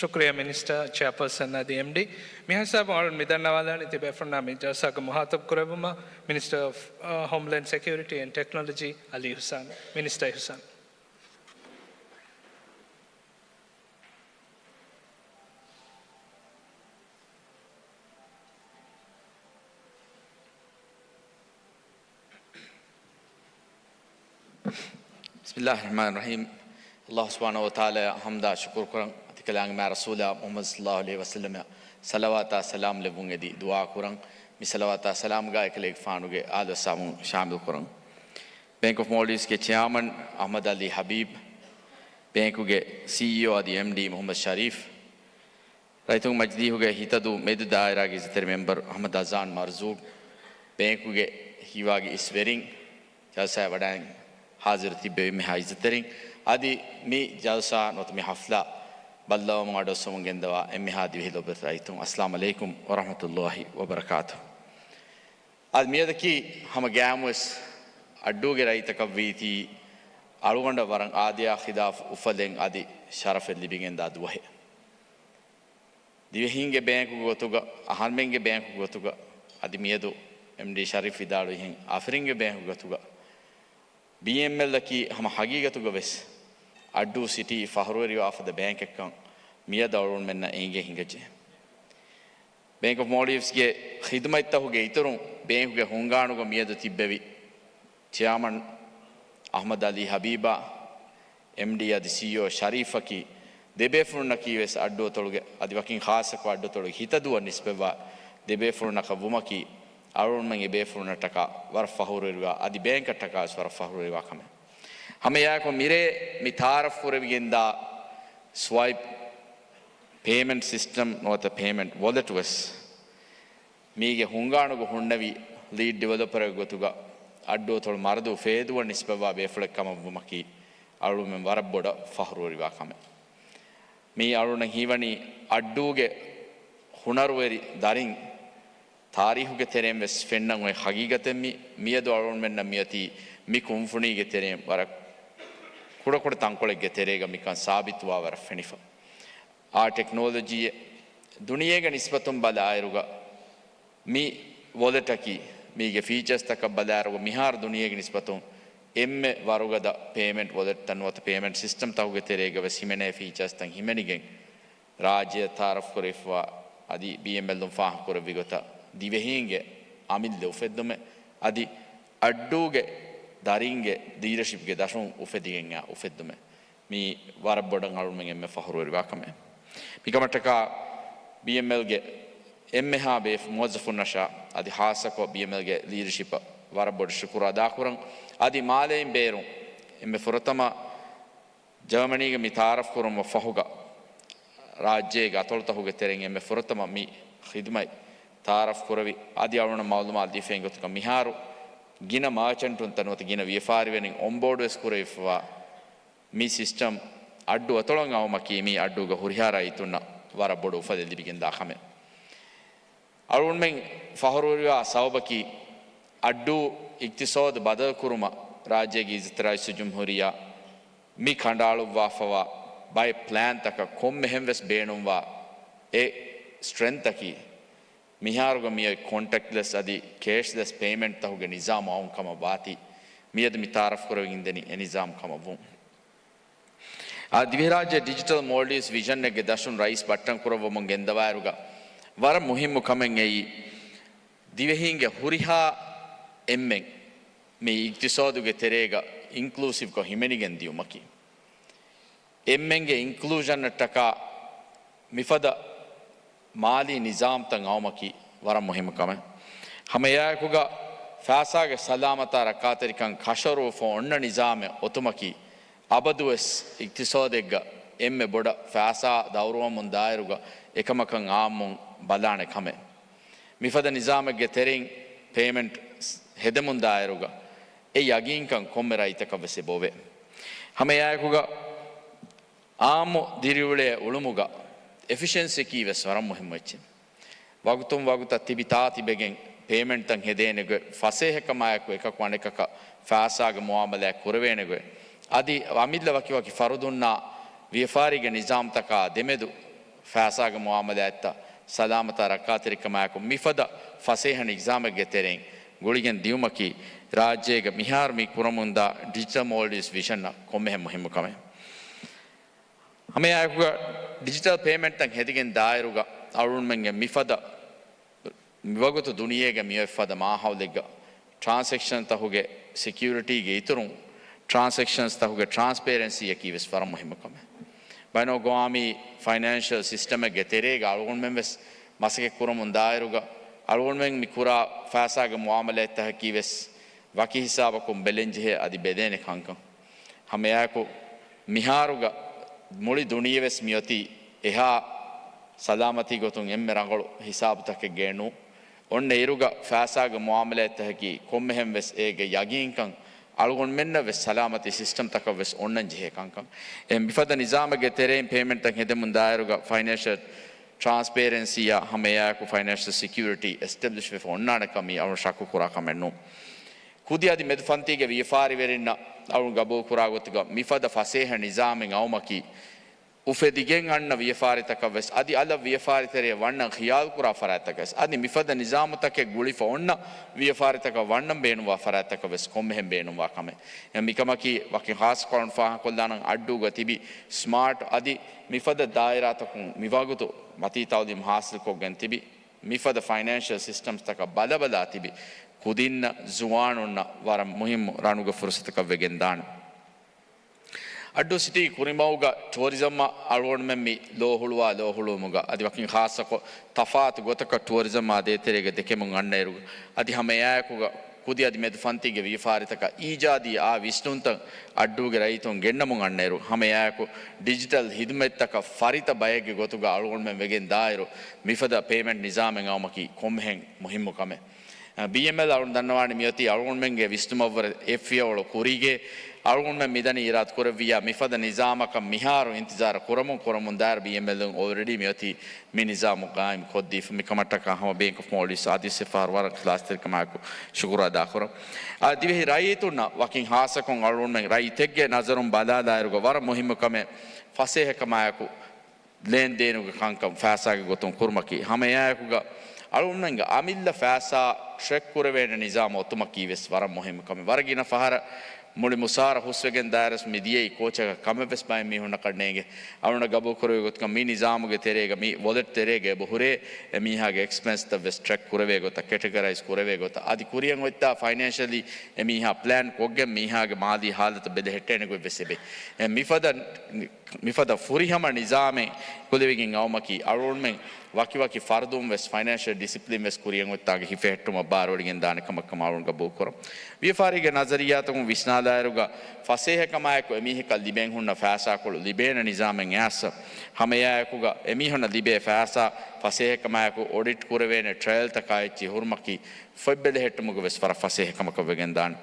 ޝުކުރިއްޔާ މިނިސްޓަރ، ޗެއާޕާސަން އަދި އެމްޑީ. މިހާ ހިސާބުން އަޅުން މިދަންނަވާލާނީ ތިބޭފުޅުންނާ މި ޖަލްސާގަ މުހާތަބު ކުރެއްވުމަށް މިނިސްޓަރ އޮފް ހޯމްލޭންޑް ސެކިއުރިޓީ އެންޑް ޓެކްނޮލޮޖީ އަލީ އިހުސާން. މިނިސްޓަރ އިހުސާން. ބިސްމިއްލާހި ރަޙްމާނި ރަޙީމް. ﷲ ސުބްޙާނަހޫ ވަތަޢާލާއަށް ޙަމްދާ ޝުކުރު ކުރަން، އަދި އެކަލާނގެ މާތް ރަސޫލާ މުޙައްމަދު ޞައްލައްލާހު ޢަލައިހި ވަސައްލަމަށް ޞަލަވާތާ ސަލާމް ލެއްވުން އެދި ދުޢާ ކުރަން. މި ޞަލަވާތާ ސަލާމްގާ އެކަލޭގެފާނުގެ އާލު އަޞްޙާބުން ޝާމިލް ކުރަން. ބޭންކް އޮފް މޯލްޑިވްސްގެ ޗެއާމަން އަޙްމަދު ޢަލީ ޙަބީބް، ބޭންކުގެ ސީއީއޯ އަދި އެމްޑީ މުޙައްމަދު ޝަރީފް، ރައްޔިތުންގެ މަޖިލީހުގެ ހިތަދޫ މެދު ދާއިރާގެ އިއްޒަތްތެރި މެމްބަރު އަޙްމަދު އަޒާން މަރްޒޫގް، ބޭންކުގެ ހީވާގި އިސް ވެރިން، ޖަލްސާއަށް ވަޑައިގެން ޙާޟިރު ތިއްބެވި މިހާ އިއްޒަތްތެރިން، އަދި މި ޖަލްސާ ނުވަތަ މި ޙަފްލާ ބައްލަވަމުން އަޑުއައްސަމުން ގެންދަވާ އެންމެހާ ދިވެހި ލޮބުވެތި ރައްޔިތުން، އައްސަލާމު ޢަލައިކުމް ވަރަޙްމަތުﷲި ވަބަރަކާތުހު. އަދި މިއަދަކީ ހަމަ ގައިމުވެސް އައްޑޫގެ ރައްޔިތަކަށްވީތީ އަޅުގަނޑަށް ވަރަށް އާދަޔާ ޚިލާފު އުފަލެއް އަދި ޝަރަފެއް ލިބިގެންދާ ދުވަހެއް. ދިވެހިންގެ ބޭންކުގެ ގޮތުގަ، އަހަރުމެންގެ ބޭންކުގެ ގޮތުގަ، އަދި މިއަދު އެމްޑީ ޝަރީފް ވިދާޅުވިހެން އާފަރިންގެ ބޭންކުގެ ގޮތުގަ، ބީއެމްއެލްއަކީ ހަމަ ހަގީގަތުގަވެސް އައްޑޫ ސިޓީ ފަޚުރުވެރިވާފަދަ ބޭންކެއްކަން މިއަދު އަޅުގަނޑުމެންނަށް އެނގިގެން ހިނގައްޖެ. ބޭންކް އޮފް މޯލްޑިވްސްގެ ޚިދުމަތްތަކުގެ އިތުރުން ބޭންކުގެ ހުންގާނުގަ މިއަދު ތިއްބެވި ޗެއާމަން އަޙްމަދު ޢަލީ ޙަބީބާ، އެމްޑީ އަދި ސީއީއޯ ޝަރީފަކީ ދެބޭފުޅުންނަކީވެސް އައްޑޫއަތޮޅުގެ އަދި ވަކިން ޚާއްޞަކޮށް އައްޑޫއަތޮޅުގެ ހިތަދޫއަށް ނިސްބަތްވާ ދެބޭފުޅުންނަކަށް ވުމަކީ އަޅުގަނޑުމެން އެބޭފުޅުންނަށްޓަކާ ވަރަށް ފަޚުރުވެރިވާ އަދި ބޭންކަށްޓަކާވެސް ވަރަށް ފަޚުރުވެރިވާ ކަމެއް. ހަމައެއާއެކު މިރޭ މި ތަޢާރަފް ކުރެވިގެންދާ ސްވައިޕް ޕޭމެންޓް ސިސްޓަމް ނުވަތަ ޕޭމެންޓް ވޮލެޓް ވެސް މީގެ ހުންގާނުގަ ހުންނެވި ލީޑް ޑިވެލޮޕަރެއްގެ ގޮތުގަ އައްޑޫއަތޮޅު މަރަދޫ ފޭދޫއަށް ނިސްބަތްވާ ބޭފުޅެއް ކަމަށް ވުމަކީ އަޅުގަނޑުމެން ވަރަށް ބޮޑަށް ފަޚުރުވެރިވާ ކަމެއް. މީ އަޅުގަނޑަށް ހީވަނީ އައްޑޫގެ ހުނަރުވެރި ދަރިން ތާރީހުގެ ތެރެއިން ވެސް ފެންނަން އޮތް ހަގީގަތެއް މި، މިއަދު އަޅުގަނޑުމެންނަށް މިއޮތީ މި ކުންފުނީގެ ތެރެއިން ވަރަށް ކުޑަކުޑަ ތަންކޮޅެއްގެ ތެރޭގަ މިކަން ސާބިތުވާ ވަރަށް ފެނިފަ. އާ ޓެކްނޮލޮޖީއެއް ދުނިޔޭގެ ނިސްބަތުން ބަލާއިރުގަ މި ވޮލެޓަކީ މީގެ ފީޗާސްތަކަށް ބަލާއިރުގަ މިހާރު ދުނިޔޭގެ ނިސްބަތުން އެންމެ ވަރުގަދަ ޕޭމެންޓް ވޮލެޓްތައް ނުވަތަ ޕޭމެންޓް ސިސްޓަމްތަކުގެ ތެރޭގަވެސް ހިމެނޭ ފީޗާސްތައް ހިމެނިގެން، ރާއްޖެއަށް ތައާރަފްކުރެވިފަވާ އަދި ބީއެމްއެލުން ފާހަގަކުރެއްވި ގޮތަށް ދިވެހީންގެ އަމިއްލަ އުފެއްދުމެއް އަދި އައްޑޫގެ ދަރިންގެ ލީޑަޝިޕްގެ ދަށުން އުފެދިގެން އުފެއްދުމެއް. މީ ވަރަށް ބޮޑަށް އަޅުގަނޑުމެން އެންމެ ފަޚުރުވެރިވާ ކަމެއް. މިކަމަށްޓަކާ ބީއެމްއެލްގެ އެންމެހާ ބޭފުޅު މުވައްޒަފުންނަށާ އަދި ހާއްސަކޮށް ބީއެމްއެލްގެ ލީޑަޝިޕަށް ވަރަށް ބޮޑަށް ޝުކުރު އަދާކުރަން. އަދި މާލެއިން ބޭރުން އެންމެ ފުރަތަމަ ޖަރްމަނީގެ މި ތައާރަފް ކުރުމަށް ފަހުގަ، ރާއްޖޭގެ އަތޮޅުތަކުގެ ތެރެއިން އެންމެ ފުރަތަމަ މި ޚިދުމަތް ތައާރަފް ކުރެވި، އަދި އަޅުގަނޑަށް މައުލޫމާތު ދީފައި ގޮތުގަ މިހާރު ގިނަ މާޗެންޓުންތައް ނުވަތަ ގިނަ ވިޔަފާރިވެރިން އޮންބޯޑް ވެސް ކުރެވިފަވާ މި ސިސްޓަމް އައްޑު އަތޮޅަށް އައުމަކީ މީ އައްޑޫގަ ހުރިހާ ރައްޔިތުންނަށް ވަރަށް ބޮޑު އުފަލެއް ލިބިގެންދާ ކަމެއް. އަޅުގަނޑުމެން ފަޚުރުވެރިވާ ސަބަބަކީ، އައްޑޫ އިޤްތިޞާދު ބަދަލުކުރުމަށް ރާއްޖޭގެ އިއްޒަތްތެރި ރައީސުލްޖުމްހޫރިއްޔާ މި ކަނޑައަޅުއްވާފަވާ ބައެއް ޕްލޭންތަކަށް ކޮންމެހެން ވެސް ބޭނުންވާ އެ ސްޓްރެންތަކީ، މިހާރުގަ މިއޮތް ކޮންޓެކްޓްލެސް އަދި ކޭޝްލެސް ޕޭމެންޓްތަކުގެ ނިޒާމު އައުން ކަމަށް ވާތީ، މިއަދު މި ތައާރަފް ކުރެވިގެންދެނީ އެ ނިޒާމު ކަމަށް ވުން. އާ، ދިވެހިރާއްޖެ ޑިޖިޓަލް މޯލްޑިވްސް ވިޝަންއެއްގެ ދަށުން ރައީސް ބައްޓަން ކުރައްވަމުން ގެންދަވާއިރުގަ، ވަރަށް މުހިއްމު ކަމެއް އެއީ، ދިވެހީންގެ ހުރިހާ އެންމެން މި އިޤްތިޞާދުގެ ތެރޭގަ އިންކްލޫސިވްކޮށް ހިމެނިގެން ދިޔުމަކީ، އެންމެންގެ އިންކްލޫޝަނަށްޓަކާ މިފަދަ މާލީ ނިޒާމްތައް އައުމަކީ ވަރަށް މުހިއްމު ކަމެއް. ހަމައެއާއެކުގަ ފައިސާގެ ސަލާމަތާ ރައްކާތެރިކަން ކަށަވަރުވެފަ އޮންނަ ނިޒާމެއް އޮތުމަކީ، އަބަދުވެސް އިޤްތިޞާދެއްގަ އެންމެ ބޮޑަށް ފައިސާ ދައުރުވަމުން ދާއިރުގަ އެކަމަކަށް އާއްމުން ބަލާނެ ކަމެއް. މިފަދަ ނިޒާމެއްގެ ތެރެއިން ޕޭމެންޓް ހެދެމުން ދާއިރުގަ އެ ޔަގީންކަން ކޮންމެ ރައްޔިތަކަށް ވެސް އެބައޮވޭ. ހަމައެއާއެކުގަ އާއްމު ދިރިއުޅޭ އުޅުމުގަ އެފިޝެންސީއަކީ ވެސް ވަރަށް މުހިއްމު އެއްޗެއް. ވަގުތުން ވަގުތަށް ތިބި ތާ ތިބެގެން ޕޭމެންޓްތައް ހެދޭނެ ގޮތް، ފަސޭހަކަމާއެކު އެކަކު އަނެކަކަށް ފައިސާގެ މުއާމަލާތް ކުރެވޭނެ ގޮތް، އަދި އަމިއްލަ ވަކި ވަކި ފަރުދުންނާ ވިޔަފާރީގެ ނިޒާމްތަކާ ދެމެދު ފައިސާގެ މުއާމަލާތްތައް ސަލާމަތާ ރައްކާތެރިކަމާއެކު މިފަދަ ފަސޭހަ ނިޒާމެއްގެ ތެރެއިން ގުޅިގެން ދިޔުމަކީ، ރާއްޖޭގެ މިހާރު މި ކުރަމުންދާ ޑިޖިޓަލް މޯލްޑިވްސް ވިޝަންއަށް ކޮންމެހެން މުހިއްމު ކަމެއް. ހަމައެއާއެކުގަ ޑިޖިޓަލް ޕޭމެންޓްތައް ހެދިގެން ދާއިރުގަ އަޅުގަނޑުމެންގެ މިފަދަ މިވަގުތު ދުނިޔޭގެ މިއޮތް ފަދަ މާހައުލެއްގަ ޓްރާންސެކްޝަންތަކުގެ ސެކިއުރިޓީގެ އިތުރުން، ޓްރާންސެކްޝަންސްތަކުގެ ޓްރާންސްޕޭރެންސީއަކީ ވެސް ވަރަށް މުހިއްމު ކަމެއް. ބައިނަލްއަގްވާމީ ފައިނޭންޝަލް ސިސްޓަމެއްގެ ތެރޭގަ އަޅުގަނޑުމެން ވެސް މަސައްކަތް ކުރަމުން ދާއިރުގަ، އަޅުގަނޑުމެން މި ކުރާ ފައިސާގެ މުއާމަލާތްތަކަކީ ވެސް ވަކި ހިސާބަކުން ބެލެންޖެހޭ އަދި ބެލޭނެ ކަންކަން. ހަމައެއާއެކު މިހާރުގަ މުޅި ދުނިޔެވެސް މިއޮތީ އެހާ ސަލާމަތީ ގޮތުން އެންމެ ރަނގަޅު ހިސާބުތަކެއްގައެއް ނޫން. އޮންނަ އިރުގަ ފައިސާގެ މުއާމަލާތްތަކަކީ ކޮންމެހެން ވެސް އޭގެ ޔަގީންކަން އަޅުގަނޑުމެންނަށް ވެސް ސަލާމަތީ ސިސްޓަމްތަކަށް ވެސް އޮންނަން ޖެހޭ ކަންކަން. އެ މިފަދަ ނިޒާމެއްގެ ތެރެއިން ޕޭމެންޓްތައް ހެދެމުން ދާއިރުގަ ފައިނޭންޝަލް ޓްރާންސްޕޭރެންސީއާ ހަމައެއާއެކު ފައިނޭންޝަލް ސެކިއުރިޓީ އެސްޓެބްލިޝް ވެފަ އޮންނާނެ ކަމީ އަޅު ޝައްކު ކުރާ ކަމެއް ނޫން. ކުދި އަދި މެދު ފަންތީގެ ވިޔަފާރިވެރިންނަށް އަޅުން ގަބޫލު ކުރާ ގޮތުގަ މިފަދަ ފަސޭހަ ނިޒާމެއް އައުމަކީ، އުފެދިގެން އަންނަ ވިޔަފާރިތަކަށް ވެސް އަދި އަލަށް ވިޔަފާރިތެރެއަށް ވަންނަން ޚިޔާލު ކުރާ ފަރާތްތަކަށް ވެސް އަދި މިފަދަ ނިޒާމުތަކެއް ގުޅިފަ އޮންނަ ވިޔަފާރިތަކަށް ވަންނަން ބޭނުންވާ ފަރާތްތަކަށް ވެސް ކޮންމެހެން ބޭނުންވާ ކަމެއް. އެ މިކަމަކީ ވަކިން ޚާއްޞަކޮށް ފާހަގަކޮށްލާނަން އައްޑޫގަ ތިބި ސްމާޓް އަދި މިފަދަ ދާއިރާތަކުން މިވަގުތު މަތީ ތައުލީމް ޙާޞިލްކޮށްގެން ތިބި މިފަދަ ފައިނޭންޝަލް ސިސްޓަމްސްތަކަށް ބަލަބަލާ ތިބި ކުދިންނަށް ޒުވާނުންނަށް ވަރަށް މުހިއްމު ރަނުގެ ފުރުސަތަކަށް ވެގެން ދާނެ. އައްޑޫ ސިޓީ ކުރިމަގުގަ ޓޫރިޒަމްއަށް އަޅުގަނޑުމެން މި ލޯ ހުޅުވާ ލޯ ހުޅުވުމުގަ އަދި ވަކިން ޚާއްޞަކޮށް ތަފާތު ގޮތަކަށް ޓޫރިޒަމްއާ ދޭތެރޭގަ ދެކެމުން އަންނައިރު އަދި ހަމައެއާއެކުގަ ކުދި އަދި މެދު ފަންތީގެ ވިޔަފާރިތަކަށް އީޖާދީ އާ ވިސްނުންތައް އައްޑޫގެ ރައްޔިތުން ގެންނަމުން އަންނައިރު ހަމައެއާއެކު ޑިޖިޓަލް ހިދުމަތްތަކަށް ފަރިތަ ބައެއްގެ ގޮތުގަ އަޅުގަނޑުމެން ވެގެން ދާއިރު މިފަދަ ޕޭމެންޓް ނިޒާމެއް އައުމަކީ ކޮންމެހެން މުހިއްމު ކަމެއް. އަ، ބީއެމްއެލް އަޅުން ދަންނަވާނެ މިއޮތީ އަޅުގަނޑުމެންގެ ވިސްނުމަށްވުރެ އެއް ފިޔަވަޅު ކުރީގެ އަޅުގަނޑުމެން މިދަނީ އިރާދަ ކުރެއްވިއްޔާ މިފަދަ ނިޒާމަކަށް މިހާރު އިންތިޒާރު ކުރަމުން ކުރަމުން ދާއިރު ބީއެމްއެލްއިން އޯލްރެޑީ މިއޮތީ މި ނިޒާމު ގާއިމް ކޮށްދީފަ. މިކަމަށްޓަކާ ހަމަ ބޭންކް އޮފް މޯލްޑިވްސް އާދިވެސް އެއްފަހަރު ވަރަށް އިޚްލާޞްތެރިކަމާއެކު ޝުކުރު އަދާކުރަން. އާ، ދިވެހި ރައްޔިތުންނަށް ވަކިން ޚާއްޞަކޮށް އަޅުގަނޑުމެން ރައްޔިތެއްގެ ނަޒަރުން ބަލާލާއިރުގަ ވަރަށް މުހިއްމު ކަމެއް ފަސޭހަކަމާއެކު ލޭންދޭނުގެ ކަންކަން ފައިސާގެ ގޮތުން ކުރުމަކީ، ހަމައެއާއެކުގަ އަޅުގަނޑުމެންގެ އަމިއްލަ ފައިސާ ޓްރެކް ކުރެވޭނެ ނިޒާމު އޮތުމަކީ ވެސް ވަރަށް މުހިއްމު ކަމެއް. ވަރަށް ގިނަ ފަހަރަށް މުޅި މުސާރަ ހުސްވެގެން ދާއިރުވެސް މި ދިޔައީ ކޯޗަކަށް ކަމެއްވެސް ބައެއް މީހުންނަކަށް ނޭނގެ. އަޅުގަނޑަށް ގަބޫލުކުރެވޭ ގޮތަކަށް މި ނިޒާމުގެ ތެރޭގަ މި ވޮލެޓް ތެރޭގަ އެބަހުރޭ އެމީހާގެ އެކްސްޕެންސްތައްވެސް ޓްރެކް ކުރެވޭ ގޮތަށް، ކެޓަގަރައިޒް ކުރެވޭ ގޮތަށް، އަދި ކުރިއަށް އޮތްތާ ފައިނޭންޝަލީ އެމީހާ ޕްލޭން ކޮށްގެން މީހާގެ މާލީ ހާލަތު ބެލެހެއްޓޭނެ ގޮތްވެސް އެބައޮތް. އެ މިފަދަ، މިފަދަ ފުރިހަމަ ނިޒާމެއް ކުލެވިގެން އައުމަކީ އަޅުގަނޑުމެން ވަކިވަކި ފަރުދުން ވެސް ފައިނޭންޝަލް ޑިސިޕްލިން ވެސް ކުރިއަށް އޮތްތާގެ ހިފެހެއްޓުމަށް ބާރުއެޅިގެން ދާނެ ކަމަށް ކަމަށް އަޅުގަނޑު ގަބޫލުކުރަން. ވިޔަފާރީގެ ނަޒަރިއްޔާތަކުން ވިސްނާލާއިރުގަ ފަސޭހަކަމާއެކު އެމީހަކަށް ލިބެން ހުންނަ ފައިސާކޮޅު ލިބޭނެ ނިޒާމެއް އައިސް ހަމައެއާއެކުގަ އެމީހުންނަށް ލިބޭ ފައިސާ ފަސޭހަކަމާއެކު އޮޑިޓް ކުރެވޭނެ ޓްރަޔަލްތަކާ އެއްޗެއް ހުރުމަކީ ފޮތް ބެލެހެއްޓުމުގަ ވެސް ވަރަށް ފަސޭހަކަމަކަށް ވެގެން ދާނެ.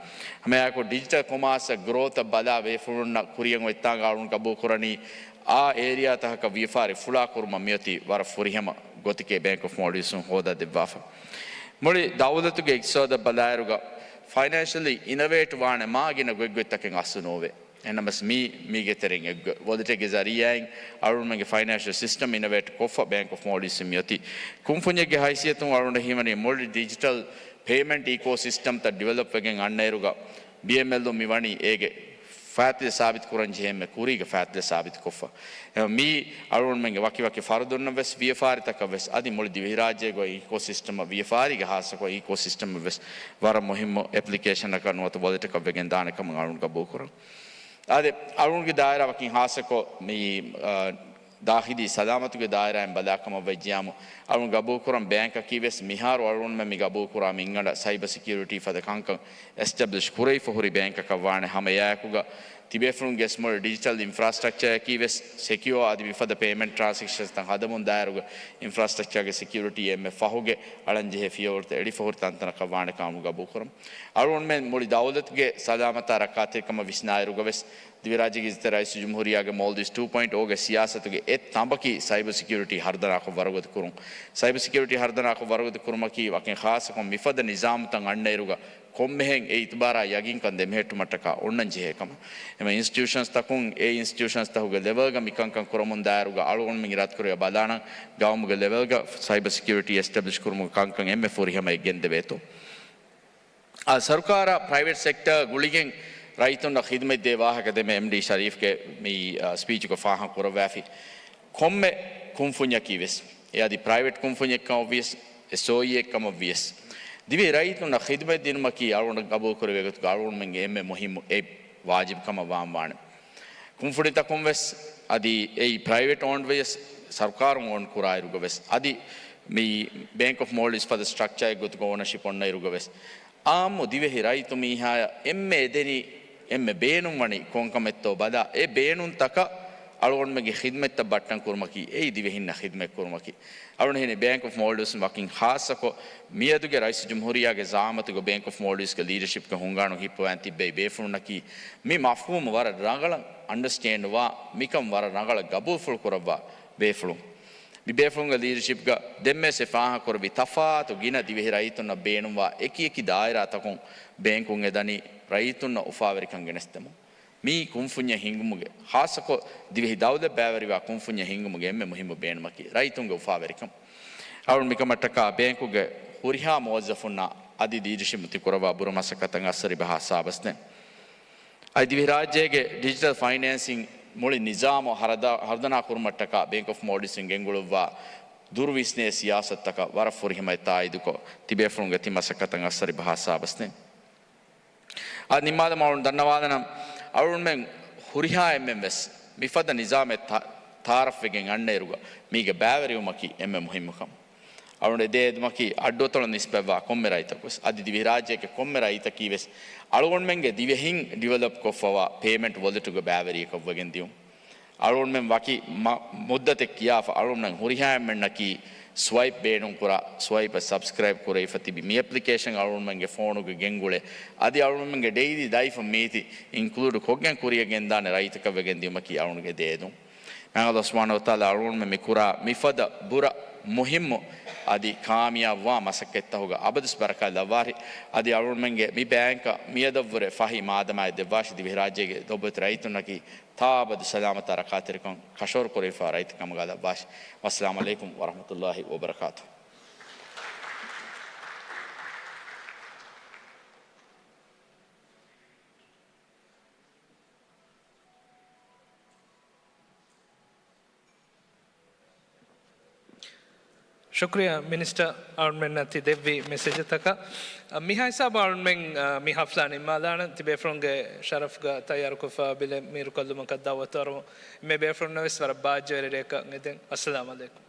ހަމައެއާއެކު ޑިޖިޓަލް ކޮމާސްއަށް ގްރޯތަށް ބަލާ ބޭފުޅުންނަށް ކުރިއަށް އޮތްތާނގަ އަޅުގަނޑު ގަބޫލުކުރަނީ އާ އޭރިއާތަކަކަށް ވިޔަފާރި ފުޅާ ކުރުމަށް މިއޮތީ ވަރަށް ފުރިހަމަ ގޮތެކޭ ބޭންކް އޮފް މޯލްޑިވްސުން ހޯދާ ދެއްވާފަ. މުޅި ދައުލަތުގެ އިގްތިސޯދަށް ބަލާއިރުގަ ފައިނޭންޝަލީ އިނަވޭޓް ވާނެ މާ ގިނަ ގޮތްގޮތްތަކެއް އަސްލު ނޯވޭ. އެހެންނަމަސް މީ، މީގެ ތެރެއިން އެއްގޮތް ވޮލެޓެއްގެ ޒަރީއާއިން އަޅުގަނޑުމެންގެ ފައިނޭންޝަލް ސިސްޓަމް އިނަވޭޓް ކޮށްފަ ބޭންކް އޮފް މޯލްޑިވްސް މިއޮތީ. ކުންފުންޏެއްގެ ހައިސިއްޔަތުން އަޅުގަނޑަށް ހީވަނީ މުޅި ޑިޖިޓަލް ޕޭމެންޓް އީކޯ ސިސްޓަމްތައް ޑިވެލޮޕް ވެގެން އަންނައިރުގަ ބީއެމްއެލްއުން މިވަނީ އޭގެ ފައިތިލަ ސާބިތު ކުރަން ޖެހޭ އެންމެ ކުރީގެ ފައިތިލަ ސާބިތު ކޮށްފަ. އެ، މީ އަޅުގަނޑުމެންގެ ވަކިވަކި ފަރުދުންނަށް ވެސް ވިޔަފާރިތަކަށް ވެސް އަދި މުޅި ދިވެހިރާއްޖޭގެ އީކޯ ސިސްޓަމަށް ވިޔަފާރީގެ ހާއްސަކޮށް އީކޯ ސިސްޓަމަށް ވެސް ވަރަށް މުހިއްމު އެޕްލިކޭޝަނަކަށް ނުވަތަ ވޮލެޓަކަށް ވެގެން ދާނެ ކަމަށް އަޅުގަނޑު ގަބޫލުކުރަން. އާދެ، އަޅުގަނޑުގެ ދާއިރާ ވަކިން ހާއްސަކޮށް މި، އާ، ދާޚިލީ ސަލާމަތުގެ ދާއިރާއިން ބަލާކަމަށް ވެއްޖިޔާމު، އަޅުގަނޑު ގަބޫލުކުރަން ބޭންކަކީ ވެސް މިހާރު އަޅުގަނޑުމެން މި ގަބޫލުކުރާ މިންގަނޑަށް ސައިބަ ސެކިއުރިޓީ ފަދަ ކަންކަން އެސްޓެބްލިޝް ކުރެވިފަ ހުރި ބޭންކަކަށް ވާނެ. ހަމަ އެއާއެކުގަ ތިބޭފުޅުންގެ މުޅި ޑިޖިޓަލް އިންފްރާސްޓްރަކްޗަރަކީ ވެސް ސެކިއޯ އަދި މިފަދަ ޕޭމެންޓް ޓްރާންސެކްޝަންސްތައް ހަދަމުން ދާއިރުގަ އިންފްރާސްޓްރަކްޗާގެ ސެކިއުރިޓީ އެންމެ ފަހުގެ އަޅަންޖެހޭ ފިޔަވަޅުތައް އެޅިފަ ހުރި ތަންތަނަކަށް ވާނެ ކަމަށް ގަބޫލުކުރަން. އަޅުގަނޑުމެން މުޅި ދައުލަތުގެ ސަލާމަތާ ރައްކާތެރިކަމަށް ވިސްނާއިރުގަ ވެސް ދިވެހިރާއްޖޭގެ އިއްޒަތްތެރި ރައީސުލްޖުމްހޫރިއްޔާގެ މޯލްޑިވްސް ޓޫ ޕޮއިންޓް އޯގެ ސިޔާސަތުގެ އެއް ތަނބަކީ ސައިބަ ސެކިއުރިޓީ ހަރުދަނާކޮށް ވަރުގަދަ ކުރުން. ސައިބަ ސެކިއުރިޓީ ހަރުދަނާކޮށް ވަރުގަދަ ކުރުމަކީ ވަކިން ޚާއްޞަކޮށް މިފަދަ ނިޒާމުތައް އަންނައިރުގަ ކޮންމެހެން އެ އިތުބާރާ ޔަގީންކަން ދެމެހެއްޓުމަށްޓަކާ އޮންނަން ޖެހޭ ކަމަށް. އެމަ އިންސްޓިޓިއުޝަންސްތަކުން އެ އިންސްޓިޓިއުޝަންސްތަކުގެ ލެވެލްގަ މިކަންކަން ކުރަމުން ދާއިރުގަ އަޅުގަނޑުމެން އިރާދަކުރެއްވިޔާ ބަލާނަން ގައުމުގެ ލެވެލްގަ ސައިބަ ސެކިއުރިޓީ އެސްޓެބްލިޝް ކުރުމުގެ ކަންކަން އެންމެ ފުރިހަމައަށް ގެންދެވޭތޯ. އާ، ސަރުކާރާ ޕްރައިވެޓް ސެކްޓަރ ގުޅިގެން ރައްޔިތުންނަށް ޚިދުމަތްދޭ ވާހަކަ ދެމެ އެމްޑީ ޝަރީފްގެ މި، އާ، ސްޕީޗުގަ ފާހަގަ ކުރައްވާފި. ކޮންމެ ކުންފުންޏަކީ ވެސް، އެ އަދި ޕްރައިވެޓް ކުންފުންޏެއްކަމަށް ވިޔަސް، އެސްއޯއީ އެއްކަމަށް ވިޔަސް، ދިވެހި ރައްޔިތުންނަށް ޚިދުމަތް ދިނުމަކީ އަޅުގަނޑަށް ގަބޫލު ކުރެވޭ ގޮތުގަ އަޅުގަނޑުމެންގެ އެންމެ މުހިއްމު އެއް ވާޖިބު ކަމަށް ވާން ވާނެ. ކުންފުނިތަކުން ވެސް އަދި އެއީ ޕްރައިވެޓް އޯންޑް ވެސް ސަރުކާރުން އޯން ކުރާއިރުގަ ވެސް އަދި މި ބޭންކް އޮފް މޯލްޑިވްސް ފަދަ ސްޓްރަކްޗާއެއް ގޮތުގަ އޯނަޝިޕް އޮންނައިރުގަ ވެސް އާއްމު ދިވެހި ރައްޔިތު މީހާޔަށް އެންމެ އެދެނީ އެންމެ ބޭނުންވަނީ ކޮންކަމެއްތޯ ބަލާ، އެ ބޭނުންތަކަށް އަޅުގަނޑުމެންގެ ޚިދުމަތްތައް ބައްޓަން ކުރުމަކީ އެއީ ދިވެހިންނަށް ޚިދުމަތް ކުރުމަކީ. އަޅުގަނޑު ހިނި ބޭންކް އޮފް މޯލްޑިވްސް ވަކިން ޚާއްސަކޮށް މިއަދުގެ ރައީސުލްޖުމްހޫރިއްޔާގެ ޒައާމަތުގަ ބޭންކް އޮފް މޯލްޑިވްސްގެ ލީޑަޝިޕްގަ ހުންގާނު ހިއްޕަވާން ތިއްބެވި ބޭފުޅުންނަކީ މި މަފްހޫމު ވަރަށް ރަނގަޅަށް އަންޑަސްޓޭންޑްވާ، މިކަން ވަރަށް ރަނގަޅަށް ގަބޫލުފުޅު ކުރައްވާ ބޭފުޅުން. މި ބޭފުޅުންގެ ލީޑަޝިޕްގަ ދެންމެވެސް އެ ފާހަގަކުރެއްވި ތަފާތު ގިނަ ދިވެހި ރައްޔިތުންނަށް ބޭނުންވާ އެކިއެކި ދާއިރާތަކުން ބޭންކުން އެދަނީ ރައްޔިތުންނަށް އުފާވެރިކަން ގެނެސްދެމުން. މީ ކުންފުންޏެއް ހިންގުމުގެ، ޚާއްޞަކޮށް ދިވެހި ދައުލަތް ބައިވެރިވާ ކުންފުންޏެއް ހިންގުމުގެ އެންމެ މުހިއްމު ބޭނުމަކީ ރައްޔިތުންގެ އުފާވެރިކަން. އަޅުން މިކަމަށްޓަކާ ބޭންކުގެ ހުރިހާ މުވައްޒަފުންނާ އަދި ލީޑަޝިޕް ތި ކުރައްވާ ބުރަ މަސައްކަތަށް އައްސަރި ބަހާ ސާބަސްދެން. އަދި ދިވެހިރާއްޖޭގެ ޑިޖިޓަލް ފައިނޭންސިން މުޅި ނިޒާމު ހަރަދާ-، ހަރުދަނާ ކުރުމަށްޓަކާ ބޭންކް އޮފް މޯލްޑިވްސްއިން ގެންގުޅުއްވާ ދުރުވިސްނޭ ސިޔާސަތުތަކަށް ވަރަށް ފުރިހަމައަށް ތާއީދުކޮށް، ތިބޭފުޅުންގެ ތި މަސައްކަތަށް އައްސަރި ބަހާ ސާބަސްދެން. އަދި ނިންމާލަމާ އަޅުން ދަންނަވާލަނަން، އަޅުންމެން ހުރިހާ އެންމެން ވެސް މިފަދަ ނިޒާމެއް ތާ-، ތާރަފްވެގެން އަންނައިރުގަ މީގެ ބައިވެރިވުމަކީ އެންމެ މުހިއްމު ކަމެއް. އަޅުން އެދޭ އެދުމަކީ އައްޑުއަތޮޅަށް ނިސްބަތްވާ ކޮންމެ ރައްޔިތަކު ވެސް، އަދި ދިވެހިރާއްޖޭގެ ކޮންމެ ރައްޔިތަކީ ވެސް އަޅުގަނޑުމެންގެ ދިވެހިން ޑިވެލޮޕް ކޮށްފަވާ ޕޭމެންޓް ވޮލެޓުގެ ބައިވެރިޔަކަށްވެގެން ދިޔުން. އަޅުގަނޑުމެން ވަކި މަ-، މުއްދަތެއް ކިޔާފަ އަޅުގަނޑުމެން ހުރިހާ އެންމެންނަކީ ސްވައިޕް ބޭނުންކުރާ، ސްވައިޕަށް ސަބްސްކްރައިބް ކުރެވިފަ ތިބި މި އެޕްލިކޭޝަން އަޅުގަނޑުމެންގެ ފޯނުގަ ގެންގުޅޭ. އަދި އަޅުގަނޑުމެންގެ ޑެއިލީ ލައިފަށް މީތި އިންކްލޫޑް ކޮށްގެން ކުރިއަށް ގެންދާނެ ރައްޔިތަކަށް ވެގެން ދިޔުމަކީ އަޅުގަނޑުގެ ދޭ އެދުން. މާތް ﷲ ސުބްޙާނަހޫ ވަތަޢާލާ އަޅުގަނޑުމެން މި ކުރާ މިފަދަ ބުރަ މުހިއްމު އަދި ކާމިޔާބުވާ މަސައްކަތްތަކުގަ އަބަދުވެސް ބަރަކާތް ލައްވާށި. އަދި އަޅުގަނޑުމެންގެ މި ބޭންކަށް މިއަދަށްވުރެ ފަހި މާދަމާއެއް ދެއްވާށި. ދިވެހިރާއްޖޭގެ ލޮބުވެތި ރައްޔިތުންނަކީ ތާއަބަދު ސަލާމަތާ ރައްކާތެރިކަން ކަށަވަރުކުރެވިފައިވާ ރައްޔިތެއް ކަމުގަ ލައްވާށި. ވައްސަލާމު ޢަލައިކުމް ވަރަޙްމަތުﷲި ވަބަރަކާތުހު. ޝުކުރިއްޔާ މިނިސްޓަރ، އަޅުމެންނަށް ތި ދެއްވި މެސެޖުތަކަށް. މިހާ ހިސާބަށް އަޅުމެން މި ހަފްލާ ނިންމާލާނަން. ތިބޭފުޅުންގެ ޝަރަފްގަ ތައްޔާރުކޮށްފަ ބިލެއް މީރުކޮށްލުމަކަށް ދައުވަތު އަރުވަން. މި ބޭފުޅުންނަށް ވެސް ވަރަށް ބާއްޖަވެރި ރެއަކަށް އެދެން. އައްސަލާމް އަލައިކުމް.